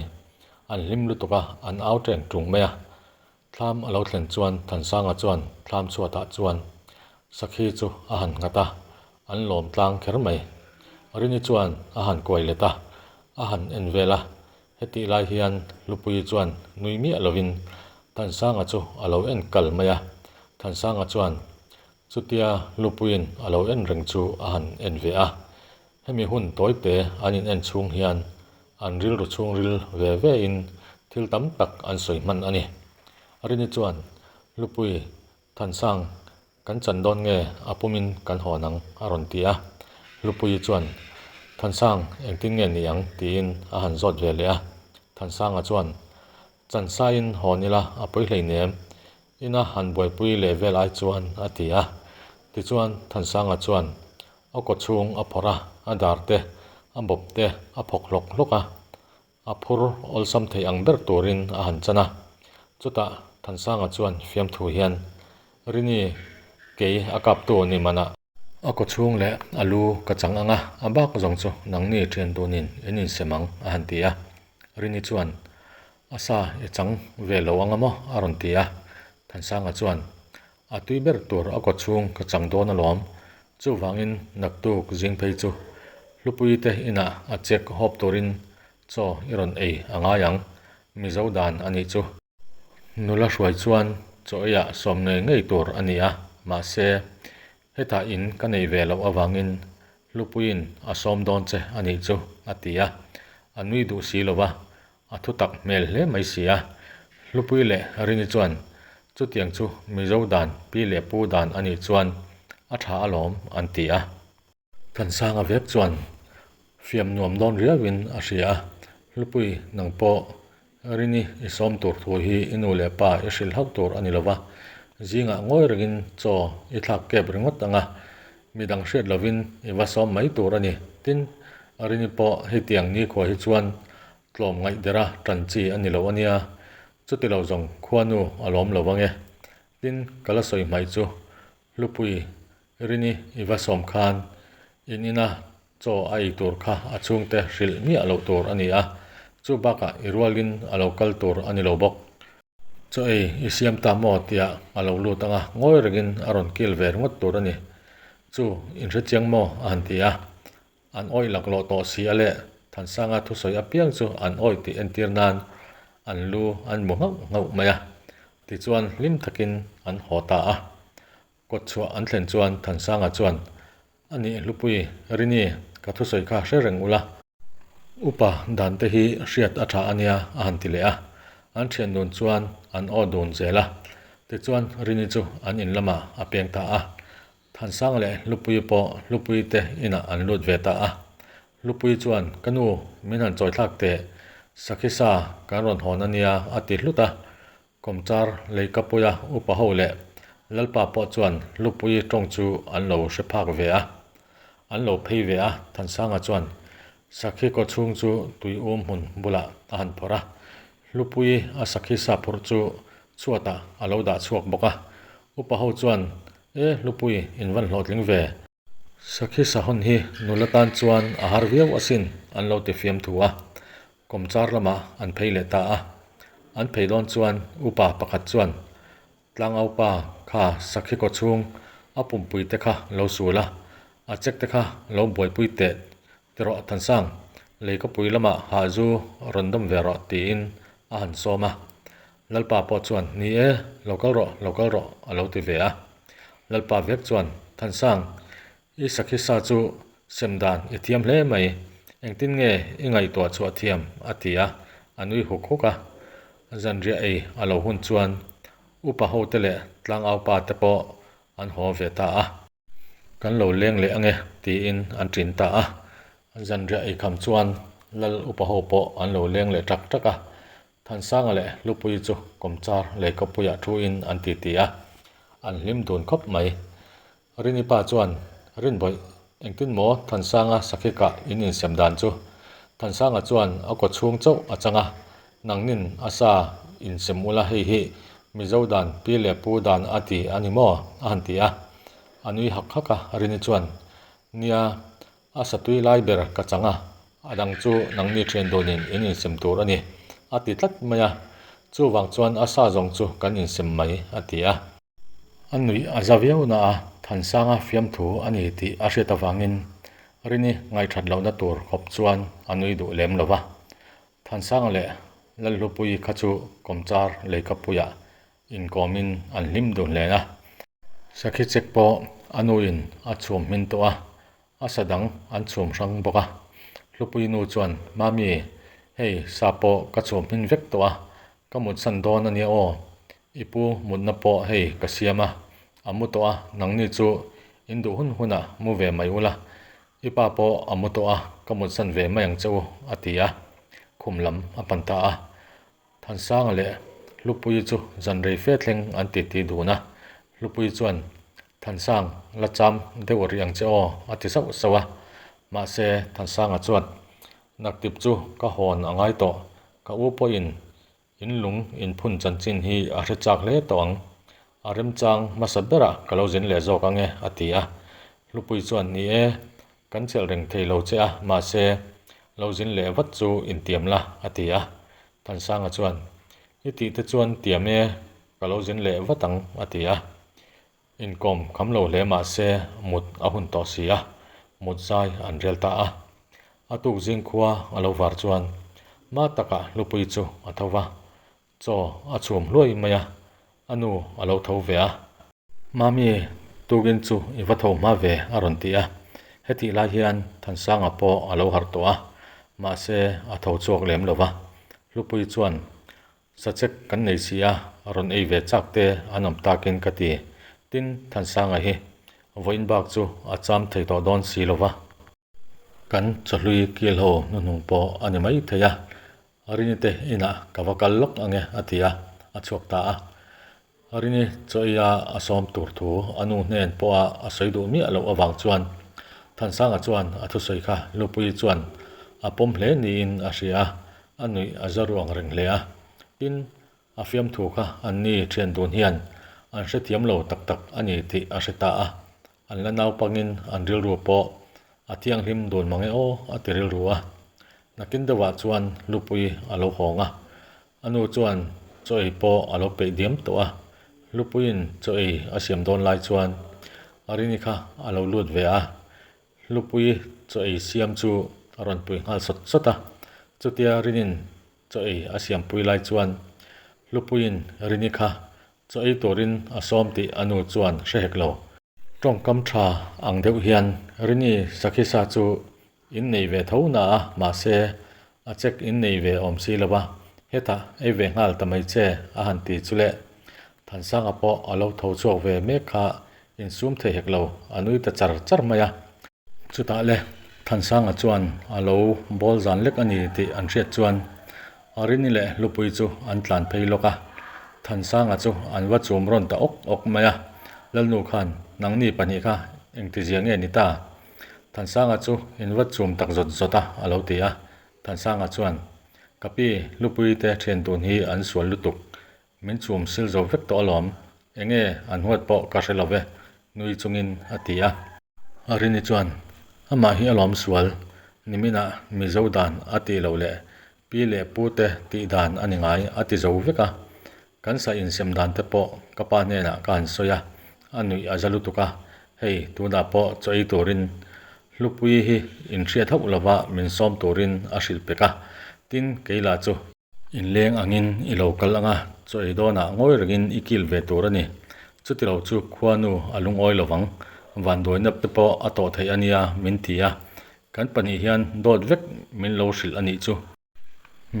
An hlim lutuk a, an au ṭeng ṭung mai a. Thlam a lo thlen chuan Thansanga chuan thlam chhuatah chuan Sakhi chu a han nghat a, an lawm tlang kher mai. Rini chuan a han kuai let a, a han en vel a, hetih lai hian Hlupuii chuan nui miah lovin Thansanga chu a lo en kal mai a. Thansanga chuan. Chutia Lupuiin a lo en reng chu a han en ve a. Hemi hun tawite an in en chhung hian an rilru chhungril ve ve in thil tam tak an sawi hman a ni. Rini chuan, Lupui, Thansang, kan chan dawn nge a pumin kan hawn ang a rawn ti a. Lupuii chuan, Thansang, engtin nge ni ang? tiin a han zawt ve leh a. Thansanga chuan, Chan saiin hawn ila a pawi hleinem, ina han buaipui leh vel ai chuan a ti a. Tichuan Thansanga chuan a kaw chhung a phawrh a, a dar te, a bawp te a phawk hlawk hlawk a, a phur awlsam thei ang ber turin a han chan a. Chutah Thansanga chuan fiamthu hian, Rini, kei a kaptu ni manah. A kaw chhung leh a lu ka chang ang a, a bak zawng chu nangni thian dunin in insem ang, a han ti a. Rini chuan, A sa i chang ve lo ang a maw? a rawn ti a. Thansanga chuan, A tui ber tur a kaw chhung ka chang dawn alawm. Chuvangin naktuk zing phei chu Hlupuii te inah a chek hawp turin chaw i rawn ei a ngai ang, Mizo dan a nih chu. Nula hruai chuan chaw eiah sawm ngei ngei tur a ni a, mahse, hetah in ka nei ve loh avangin Hlupuiin a sawm dawn che a nih chu, a ti a. A nui duh si lo va, a thu tak hmel hle mai si a. Hlupui leh Rini chuan, Chutiang chu Mizo dan pi leh pu dan a nih chuan a tha alawm, an ti a. Thansanga vek chuan fiam nuam dawn riauin a hria a, Hlupui nang pawh Rini i sawm tur thu hi i nu leh pa i hrilh hauh tur a ni lova, zingah ngawi rengin chaw i thlak kep ringawt ang a, midang hriat lovin i va sawm mai tur a ni. Tin, Rini pawh hetiang nikhua hi chuan tlawm ngaih dera tan chi a ni lo a nia, chuti lo zawng khuanu a lawm lo ang e. Tin, ka la sawi hmaih chu Hlupui, Rini i va sawm khan in ina chaw a ei tur kha a chhungte hrilh miah loh tur a ni a, chu bakah i rualin a lo kal tur a ni lo bawk. Chaw ei i siam ta maw tiah a lo lut ang a, ngawi rengin a rawn kil ve ringawt tur a ni. Chu, in hrechiang maw? a han ti a. An awih laklawh tawh si a leh Thansanga thusawi apiang chu an awih tih entir nan an lu an mu nghauh nghauh mai a. Tichuan hlim takin an haw ta a. Kawtchhuah an thlen chuan Thansanga chuan, A nih Hlupui, Rini, ka thusawi kha hre reng ula. Upa dan te hi hriat a tha a nia a han ti leh a. An thian dun chuan an aw dun zel a. Tichuan Rini chu an in lamah a peng ta a. Thansang leh Hlupuii pawh Hlupuii te inah an lut ve ta a. Hlupuii chuan, Ka nu, min han chawi thlak teh, sakhi sa kan rawn hawn a nia, a ti hlut a. Kawmchar Leikapuia upa ho leh Lalpa pawh chuan Hlupuii tawng chu an lo hre phak ve a. An lo phei ve a, Thansanga chuan sakhi kaw chhung chu tui um hmun bulah a han phawrh a. Hlupuii a sakhi sa phurh chu chhuatah a lo dah chhuak bawk a. Upa ho chuan, E Hlupui, in van hlawhtling ve. Sakhi sahawn hi nula tan chuan a har viau asin, an lo ti fiam thu a. Kawmchar lamah an phei leh ta a. An phei dawn chuan upa pakhat chuan, Tlangaupa kha sakhi kaw chhung a pumpui te kha lo sul a, a chek te kha lo buaipui teh tirawh Thansang, leikapui lamah hahzu rawn dawm ve rawh tiin a han sawm a. Lalpa pawh chuan, Ni e, lo kal rawh, lo kal rawh, a lo ti ve a. Lalpa vek chuan, Thansang, i sakhi sa chu sem dan i thiam hle mai, engtin nge i ngaihtuah chhuah thiam? a ti a, a nui huk huk a. Zanriah ei a lo hun chuan upa hote leh tlangaupa te pawh an haw ve ta a. Kan lo leng leh ange tiin an ṭin ta a. Zanriah eikham chuan Lal upa ho pawh an lo leng leh ṭak ṭak a. Thansanga leh Hlupuii chu kawmchar leikawpuiah thuin an titi a, an hlim dun khawp mai. Rini pa chuan, Rinbawih, engtin maw Thansanga sakhikah in insem dan chu? Thansanga chuan a kaw chhung chauh a chang a, Nangnin a sa insem ula hei hi Mizo dan pi leh pu dan a ti a ni maw? a han ti a. A nui hak hak a, Rini chuan, Nia, A satui lai ber ka chang a, a dang chu nangni thian dunin in insem tur a ni, a ti tlat mai a. Chuvang chuan a sa zawng chu kan insem mai, a ti a. A nuih a za viau na a, Thansanga fiamthu a ni tih a hriat avangin Rini ngaihthat lohna tur khawp chuan a nui duh lem lo va. Thansanga leh Lalhlupuii kha chu kawmchar leikapuiah inkawmin an hlim duh hle a. Sakhi chek pawh a nuin a chhum hmin tawh a, a sa dang an chhum hrang bawk a. Hlupui nu chuan, Mami, hei sa pawh ka chhum hmin vek tawh a, ka mutsan dawn a nia aw. I pu mutna pawh hei ka siam a, a mu tawh a, nangni chu in duh hun hunah mu ve mai ula, i pa pawh a mu tawh a, ka mutsan ve mai ang che u, a ti a, khum lam a pan ta a. Thansanga leh Hlupuii chu zan rei fe thleng an titi dun a, Hlupuii chuan, Thansang, la cham deuh rih ang che aw, a ti sauh sauh a. Mahse, Thansanga chuan, Naktip chu ka hawn a ngai tawh, ka u pawhin in lung inphun chanchin hi a hre chak hle tawh ang. A remchang hmasa berah ka lo zin leh zawk ang e, a ti a. Hlupuii chuan, Ni e, kan chelh reng thei lo che a, mahse, lo zin leh vat chu intiam la, a ti a. Thansanga chuan, I tih te chuan tiam e, ka lo zin leh vat ang, a ti a. Inkawm kham lo hle mah se mut a hun tawh si a, mut zai an rel ta a. A tuk zing khua a lo var chuan hma takah Hlupuii chu a tho va, chaw a chhum hluai mai a, a nu a lo tho ve a. Mami, tukin chu i va tho hma ve a rawn ti a. Hetih lai hian Thansanga pawh a lo harh tawh a, mahse a tho chhuak lem lo va. Hlupuii chuan Sachek kan nei si a, rawn ei ve chak te an awm takin ka ti. Tin, Thansanga hi vawiin bak chu a cham thei tawh dawn si lo va. Kan chawhlui kil ho hnuhnung pawh a ni mai thei a, Rini te inah ka va kal lawk ang e a ti a, a chhuak ta a. Rini chaw eia a sawm tur thu a nu hnen pawha a sawi duh miah loh avang chuan Thansanga chuan a thusawi kha Lupuii chuan a pawm hle niin a hria a, a nuih a za ruang reng hle a. Tin, a fiamthu kha anni thian dun hian an hrethiam lo tak tak a ni tih a hre ta a, an la naupangin an rilru pawh a thianghlim dun mange aw a ti rilru a. Nakin deuhah chuan Lupuii a lo hawng a, A nu chuan chaw ei pawh a lo peih diam tawh a, Hlupuiin chaw ei a siam dawn lai chuan Arini kha a lo lut ve a, Hlupui chaw ei siam chu a rawn pui nghal sawt sawt a, chutia Rinin chaw ei a siam pui lai chuan Hlupuiin Rini kha chaw ei turin a sawm tih a nu chuan hre hek lo. Tawngkam tha ang deuh hian Rini Sakhisa chu In nei ve tho na a, mahse a check in nei ve awm si lo a, hetah ei ve nghal ta mai che a han ti chu le. Thansanga pawh a lo tho chhuak ve mek kha insum thei hek lo, a nui ta char char mai a. Chutah le Thansanga chuan a lo bawl zan lek a ni tih an hriat chuan Arini leh Hlupui chu an tlan phei lawk a, Thansanga chu an va chum rawn ta awk awk mai a, Lalnu khan nangni pahnih kha engtizia nge ni ta? Thansanga chu in va chum tak zawt zawt a, a lo ti a. Thansanga chuan, Ka pi, Hlupui te thian tun hi an sual lutuk. Min chum sil zo vek tawh alawm. Enge an huat pawh ka hre lo ve, nui chungin a ti a. Arini chuan, Amah hi alawm sual, niminah Mizo dan a tih loh leh pi leh pu te tih dan a ni ngai a ti zo vek a. Kan sa insem dan te pawh ka pa hnenah ka han sawi a, a nuih a za lutuk a, hei tunah pawh chaw ei turin Hlupuii hi inhriat hauh lova min sawm turin a hrilh pek a, tin kei lah chu. Inleng angin i lo kal ang a, chaw ei dawnah ngawi rengin i kil ve tur a ni. Chuti lo chu khuanu a lungawi lovang, vanduaina te pawh a tawh theih a nia min ti a, kan pahnih hian dawt vek min lo hrilh a nih chu.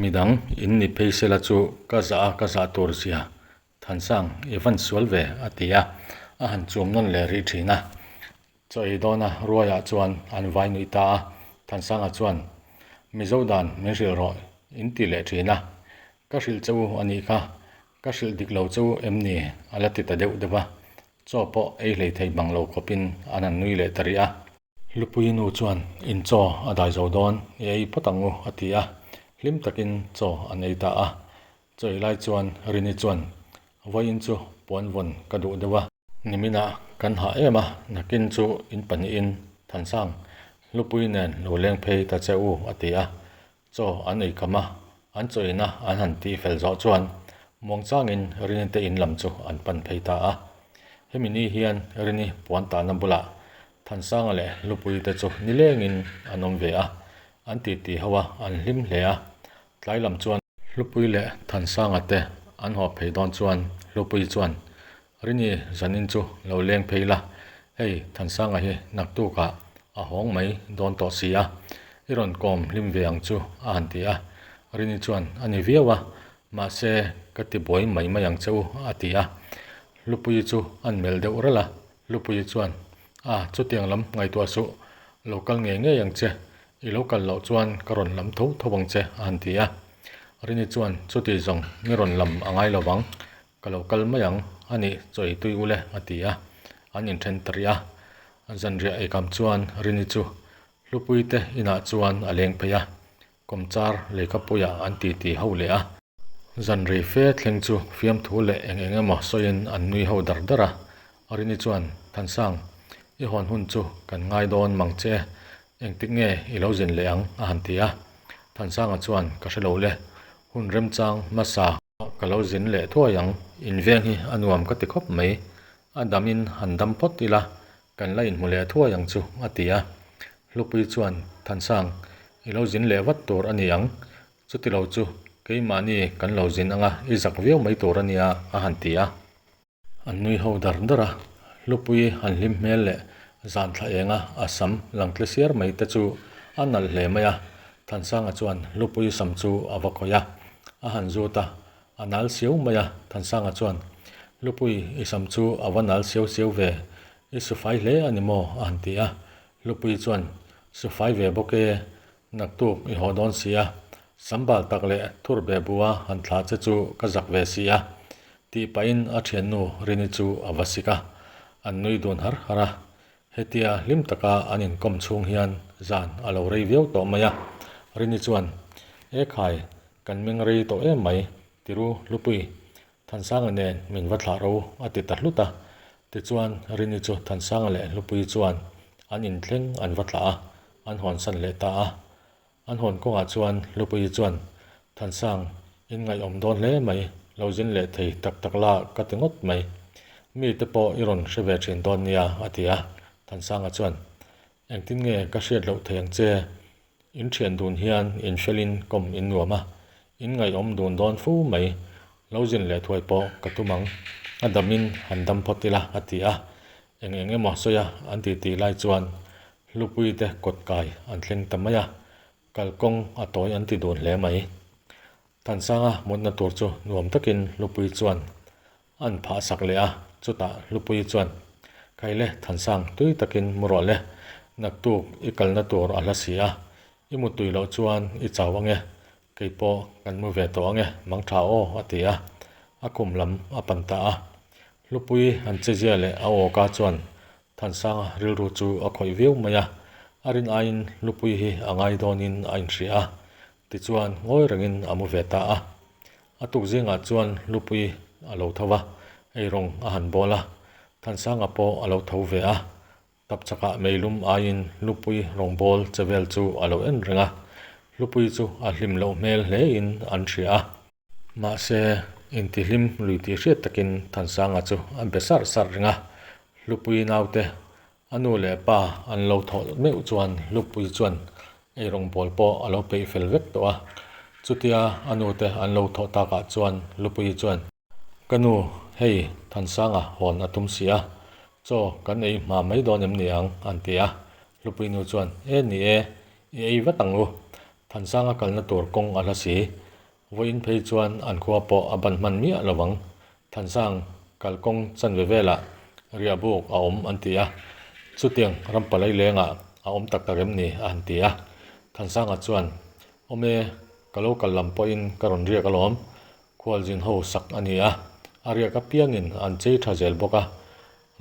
Midang in ni phei sela chu ka zah a ka zah tur zia Thansang i van sual ve a ti a, a han chum nawn leh rih thin a. Chaw ei dawna ruaiah chuan an vai nuih ta a, Thansanga chuan Mizo dan min hrilh rawh in ti leh thin a, ka hrilh che u a nih kha, ka hrilh dik lo che u em ni a la ti ta deuh deuh a, chaw pawh ei hlei thei bang lo khawpin an han nui leh ta rih a. Hlupui nu chuan in chaw a dai zo dawn, i ei phawt ang u a ti a, hlim takin chaw an ei ta a. Chaw ei lai chuan Rini chuan, Vawiin chu puan vawn ka duh deuh a. Niminah kan hah em a, nakin chu in pahnihin Thansang Hlupui nen lo leng phei ta che u a ti a. Chaw an ei kham a, an chaw ina an han tih fel zawh chuan muangchangin Rini te in lam chu an pan phei ta a. Hemi ni hian Rini puan tahna bulah Thansanga leh Hlupui te chu nilengin an awm ve a, an titi ho a, an hlim hle a. Tlai lam chuan Hlupui leh Thansanga te an haw phei dawn chuan Hlupui chuan. Rini zanin chu lo leng phei la, hei Thansanga hi naktukah a hawng mai dawn tawh si a, i rawn kawm hlim ve ang chu a han ti a. Rini chuan a ni viau a, mahse ka ti buai mai mai ang che u a ti a. Hlupuii chu an melh deuh ralh a, Hlupuii chuan, A, chutiang lam ngaihtuah suh, lo kal ngei ngei ang che, i lo kal loh chuan ka rawn lam tho tho ang che a han ti a. Rini chuan, Chuti zawng mi rawn lam a ngai lo vang, ka lo kal mai ang a nih chaw ei tui ule a ti a, an inthen ta rih a. Zanriah eikam chuan Rini chu Hlupuii te inah chuan a leng phei a, Kawmchar lehkhapuiah an titi ho leh a. Zan rei fe thleng chu fiamthu leh eng eng emaw sawiin an nui ho dar dar a. Arini chuan, Thansang, i hawn hun chu kan ngai dawn mang che e, engtik nge i lo zin leh ang? a han ti a. Thansanga chuan, Ka hre lo le, hun remchang hmasa ka lo zin leh thuai ang, inveng hi a nuam ka ti khawp mai, a damin han dam phawt ila, Kan la inhmu leh thuai ang chu, a ti a. Hlupui chuan, Thansang, i lo zin leh vat tur a ni ang. Chuti lo chu, keimahni kan lo zin anga i zak viau mai tur a nia, a han ti a. An nui ho dar dar a. Hlupui han hlim hmel leh zan thla enga a sam lang tle siar mai te chu a nalh hle mai a. Thansanga chuan Hlupui sam chu a va khawih a, a han zut a. A nal siau mai a, Thansanga chuan, Hlupui, i sam chu a va nal siau siau ve, i su fai hle a ni maw? a han ti a. Hlupui chuan, Su fai ve bawk e, naktuk i haw dawn si a, sam bal tak leh thur be bua han thlah che chu ka zak ve si a, tih pahin a thiannu Rini chu a va sik a, an nui dun har har a. Hetia hlim taka an inkawm chhung hian zan a lo rei viau tawh mai a, Rini chuan, E khai, Kan meng rei tawh em mai, Tiru Hlupui, Thansanga nen min va thlah ro a ti ta hlut a. Tichuan Rini chu Thansanga leh Hlupui chuan an inthleng an va thlah a, an hawnsan leh ta a. An hawn kawngah chuan Hlupui chuan, Thansang, in ngaihawm dawn hle mai, lo zin leh thei tak tak la ka ti ngawt mai. Mite pawh i rawn hre ve thin dawn nia, a ti a. Thansanga chuan, Engtin nge ka hriat loh thei ang che? In thian dun hian in felin kawm in nuam a, in ngaihawm dun dawn fu mai. Lo zin leh thuai pawh ka tum ang. A damin han dam phawt ila a ti a. Eng eng emaw sawi a an ti tih lai chuan Hlupui te kawt kai an thleng ta mai a, kalkawng a tawi an ti dun hle mai. Thansanga mutna tur chu nuam takin Hlupui chuan An phah sak leh a, chutah Hlupuii chuan, Khaile, Thansang, tui takin mu rawh le, naktuk i kalna tur a hla si a, i mu tui loh chuan i chau ange, kei pawh kan mu ve tawh ange, mang tha aw, a ti a, a khum lam a pan ta a. Hlupuii an chezia leh a awka chuan Thansanga rilru chu a khawih viau mai a, a rin aiin Hlupuii hi a ngai dawnin a inhria a, Tichuan, ngawi rengin a mu ve ta a. A tuk zingah chuan Hlupui a lo tho va, eirawng a han bawl a. Thansanga pawh a lo tho ve a. Tapchakah meilum aiin Hlupui rawngbâwl che vel chu a lo en reng a. Hlupui chu a hlim loh hmel hlein an hria a. Mahse, intihlim lui tih hriat takin Thansanga chu a be sarh sarh reng a. Hlupui naute A nu leh pa an lo thawh meuh chuan Hlupui chuan eirawng bawl pawh a lo peih fel vek tawh a. Chutia a nu te an lo thawh takah chuan Hlupui chuan, Ka nu, hei Thansanga hawn a tum si a, chaw kan ei hma mai dawn em ni ang? an ti a. Hlupui nu chuan, E ni e, i ei vat ang u. Thansanga kalna tur kawng a hla si. Vawiin phei chuan an khua pawh a ban hman miah lo vang. Thansang kalkawng chanve velah riahbuk a awm an ti a, chutiang rampalai lengah a awm tak tak em ni a han ti a. Thansanga chuan, Awm e, ka lo kal lam pawhin ka rawn riak alawm, khualzin ho sak a ni a, a riak apiangin an chei tha zel bawk a,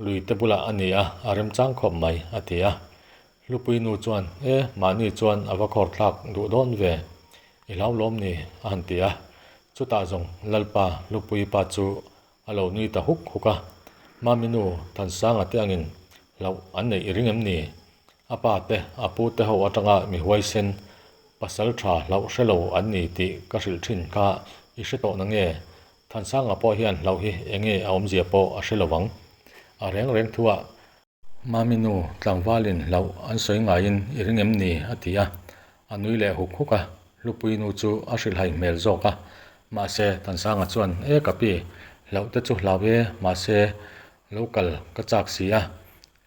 lui te bulah a ni a, a remchang khawp mai a ti a. Hlupui nu chuan, E, mahni chuan a va khawr thlak duh dawn ve, i hlau lawm ni? a han ti a. Chutah zawng Lalpa Hlupui pa chu a lo nui ta huk huk a. Mami nu Thansanga te angin hlauh an neih i ring em ni? A pa te, a pu te ho atanga mi huaisen, pasal tha hlauh hre lo an ni tih ka hrilh thin kha i hre tawh na nge? Thansanga pawh hian hlauh hi enge a awmzia pawh a hre lo vang. A reng reng thuah Mami nu, tlangvalin hlauh an sawi ngaiin i ring em ni? a ti a. A nui leh huk huk a, Hlupui nu chu a hrilhhai hmel zawk a. Mahse, Thansanga chuan, E ka pi, Hlauh te chu hlau e, mahse lo kal ka chak si a,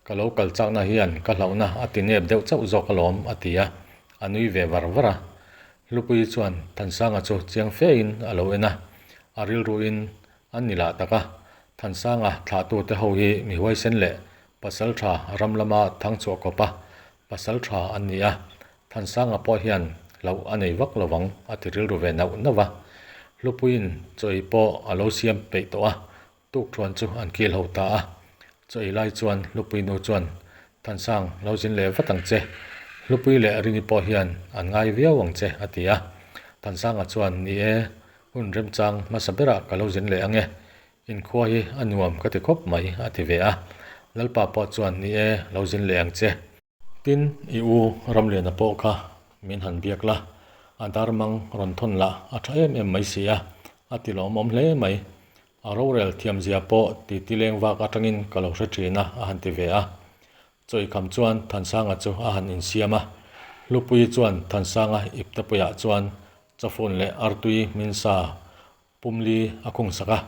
ka lo kal chakna hian ka hlauhna a ti nep deuh chauh zawk alawm, a ti a, a nui ve var var a. Hlupuii chuan Thansanga chu chiang fein a lo en a, a rilruin a ni lah tak a, Thansanga thlahtute ho hi mi huaisen leh pasaltha ram lama thang chhuah kawp a, pasaltha an ni a, Thansanga pawh hian hlauh a nei vak lo vang a ti rilru ve nauh nauh va. Hlupuiin chaw ei pawh a lo siam peih tawh a, tukthuan chu an kil ho ta a. Chaw ei lai chuan Hlupui nu chuan, Thansang, lo zin leh vat ang che. Hlupui leh Rini pawh hian an ngai viau ang che a ti a. Thansanga chuan, Ni e, hun remchang hmasa berah ka lo zin leh ang e. Inkhua hi a nuam ka ti khawp mai a ti ve a. Lalpa pawh chuan, Ni e, lo zin leh ang che. Tin, i u Ramliana pawh kha min han biak la, a darmang rawn thawn lah a tha em em mai si a, a ti lawmawm hle mai. A rorel thiamzia pawh titi leng vak atangin ka lo hre thin a, a han ti ve a. Chawikham chuan Thansanga chu a han insiam a. Hlupuii chuan Thansanga iptepuiah chuan chawfun leh artui hmin sa Pumli a khung sak a,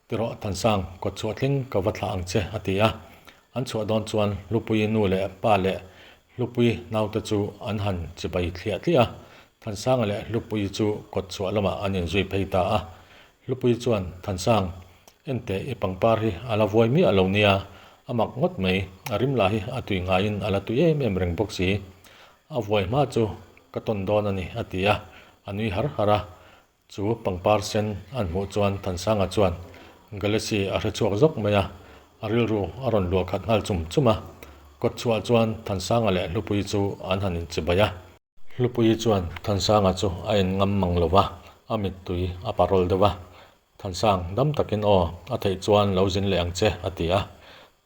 Tirawh Thansang, kawt chhuah thleng ka va thlah ang che, a ti a. An chhuah dawn chuan Hlupuii nu leh pa leh Hlupuii naute chu an han chibai thliah tliah a. Thansanga leh Hlupuii chu kawt chhuah lamah an inzui phei ta a. Hlupuii chuan, Thansang, enteh i pangpar hi a la vuai miah lo nia, a mak ngawt mai, a rim lah hi a tui ngaiin a la tui em em reng bawk si. A vuai hma chu ka tawn dawn a ni, a ti a, a nui har har a. Chu pangpar sen an hmuh chuan Thansanga chuan Galaxy a hre chhuak zawk mai a, a rilru a rawn luah khat nghal chum chum a. Kawt chhuah chuan Thansanga leh Hlupuii chu an han inchibai a. Hlupuii chuan Thansanga chu a en ngam mang lo va, a mittui a parawl deuh a. Thansang, dam takin aw, a theih chuan lo zin leh ang che, a ti a.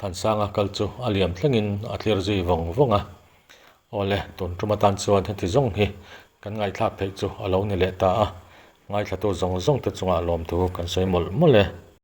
Thansanga kal chu a liam thlengin a thlir zui vawng vawng a. Awle, tun tum atan chuan heti zawng hi kan ngaihthlak theih chu a lo ni leh ta a, ngaithlatu zawng zawng te chungah lawmthu kan sawi mawlh mawlh e.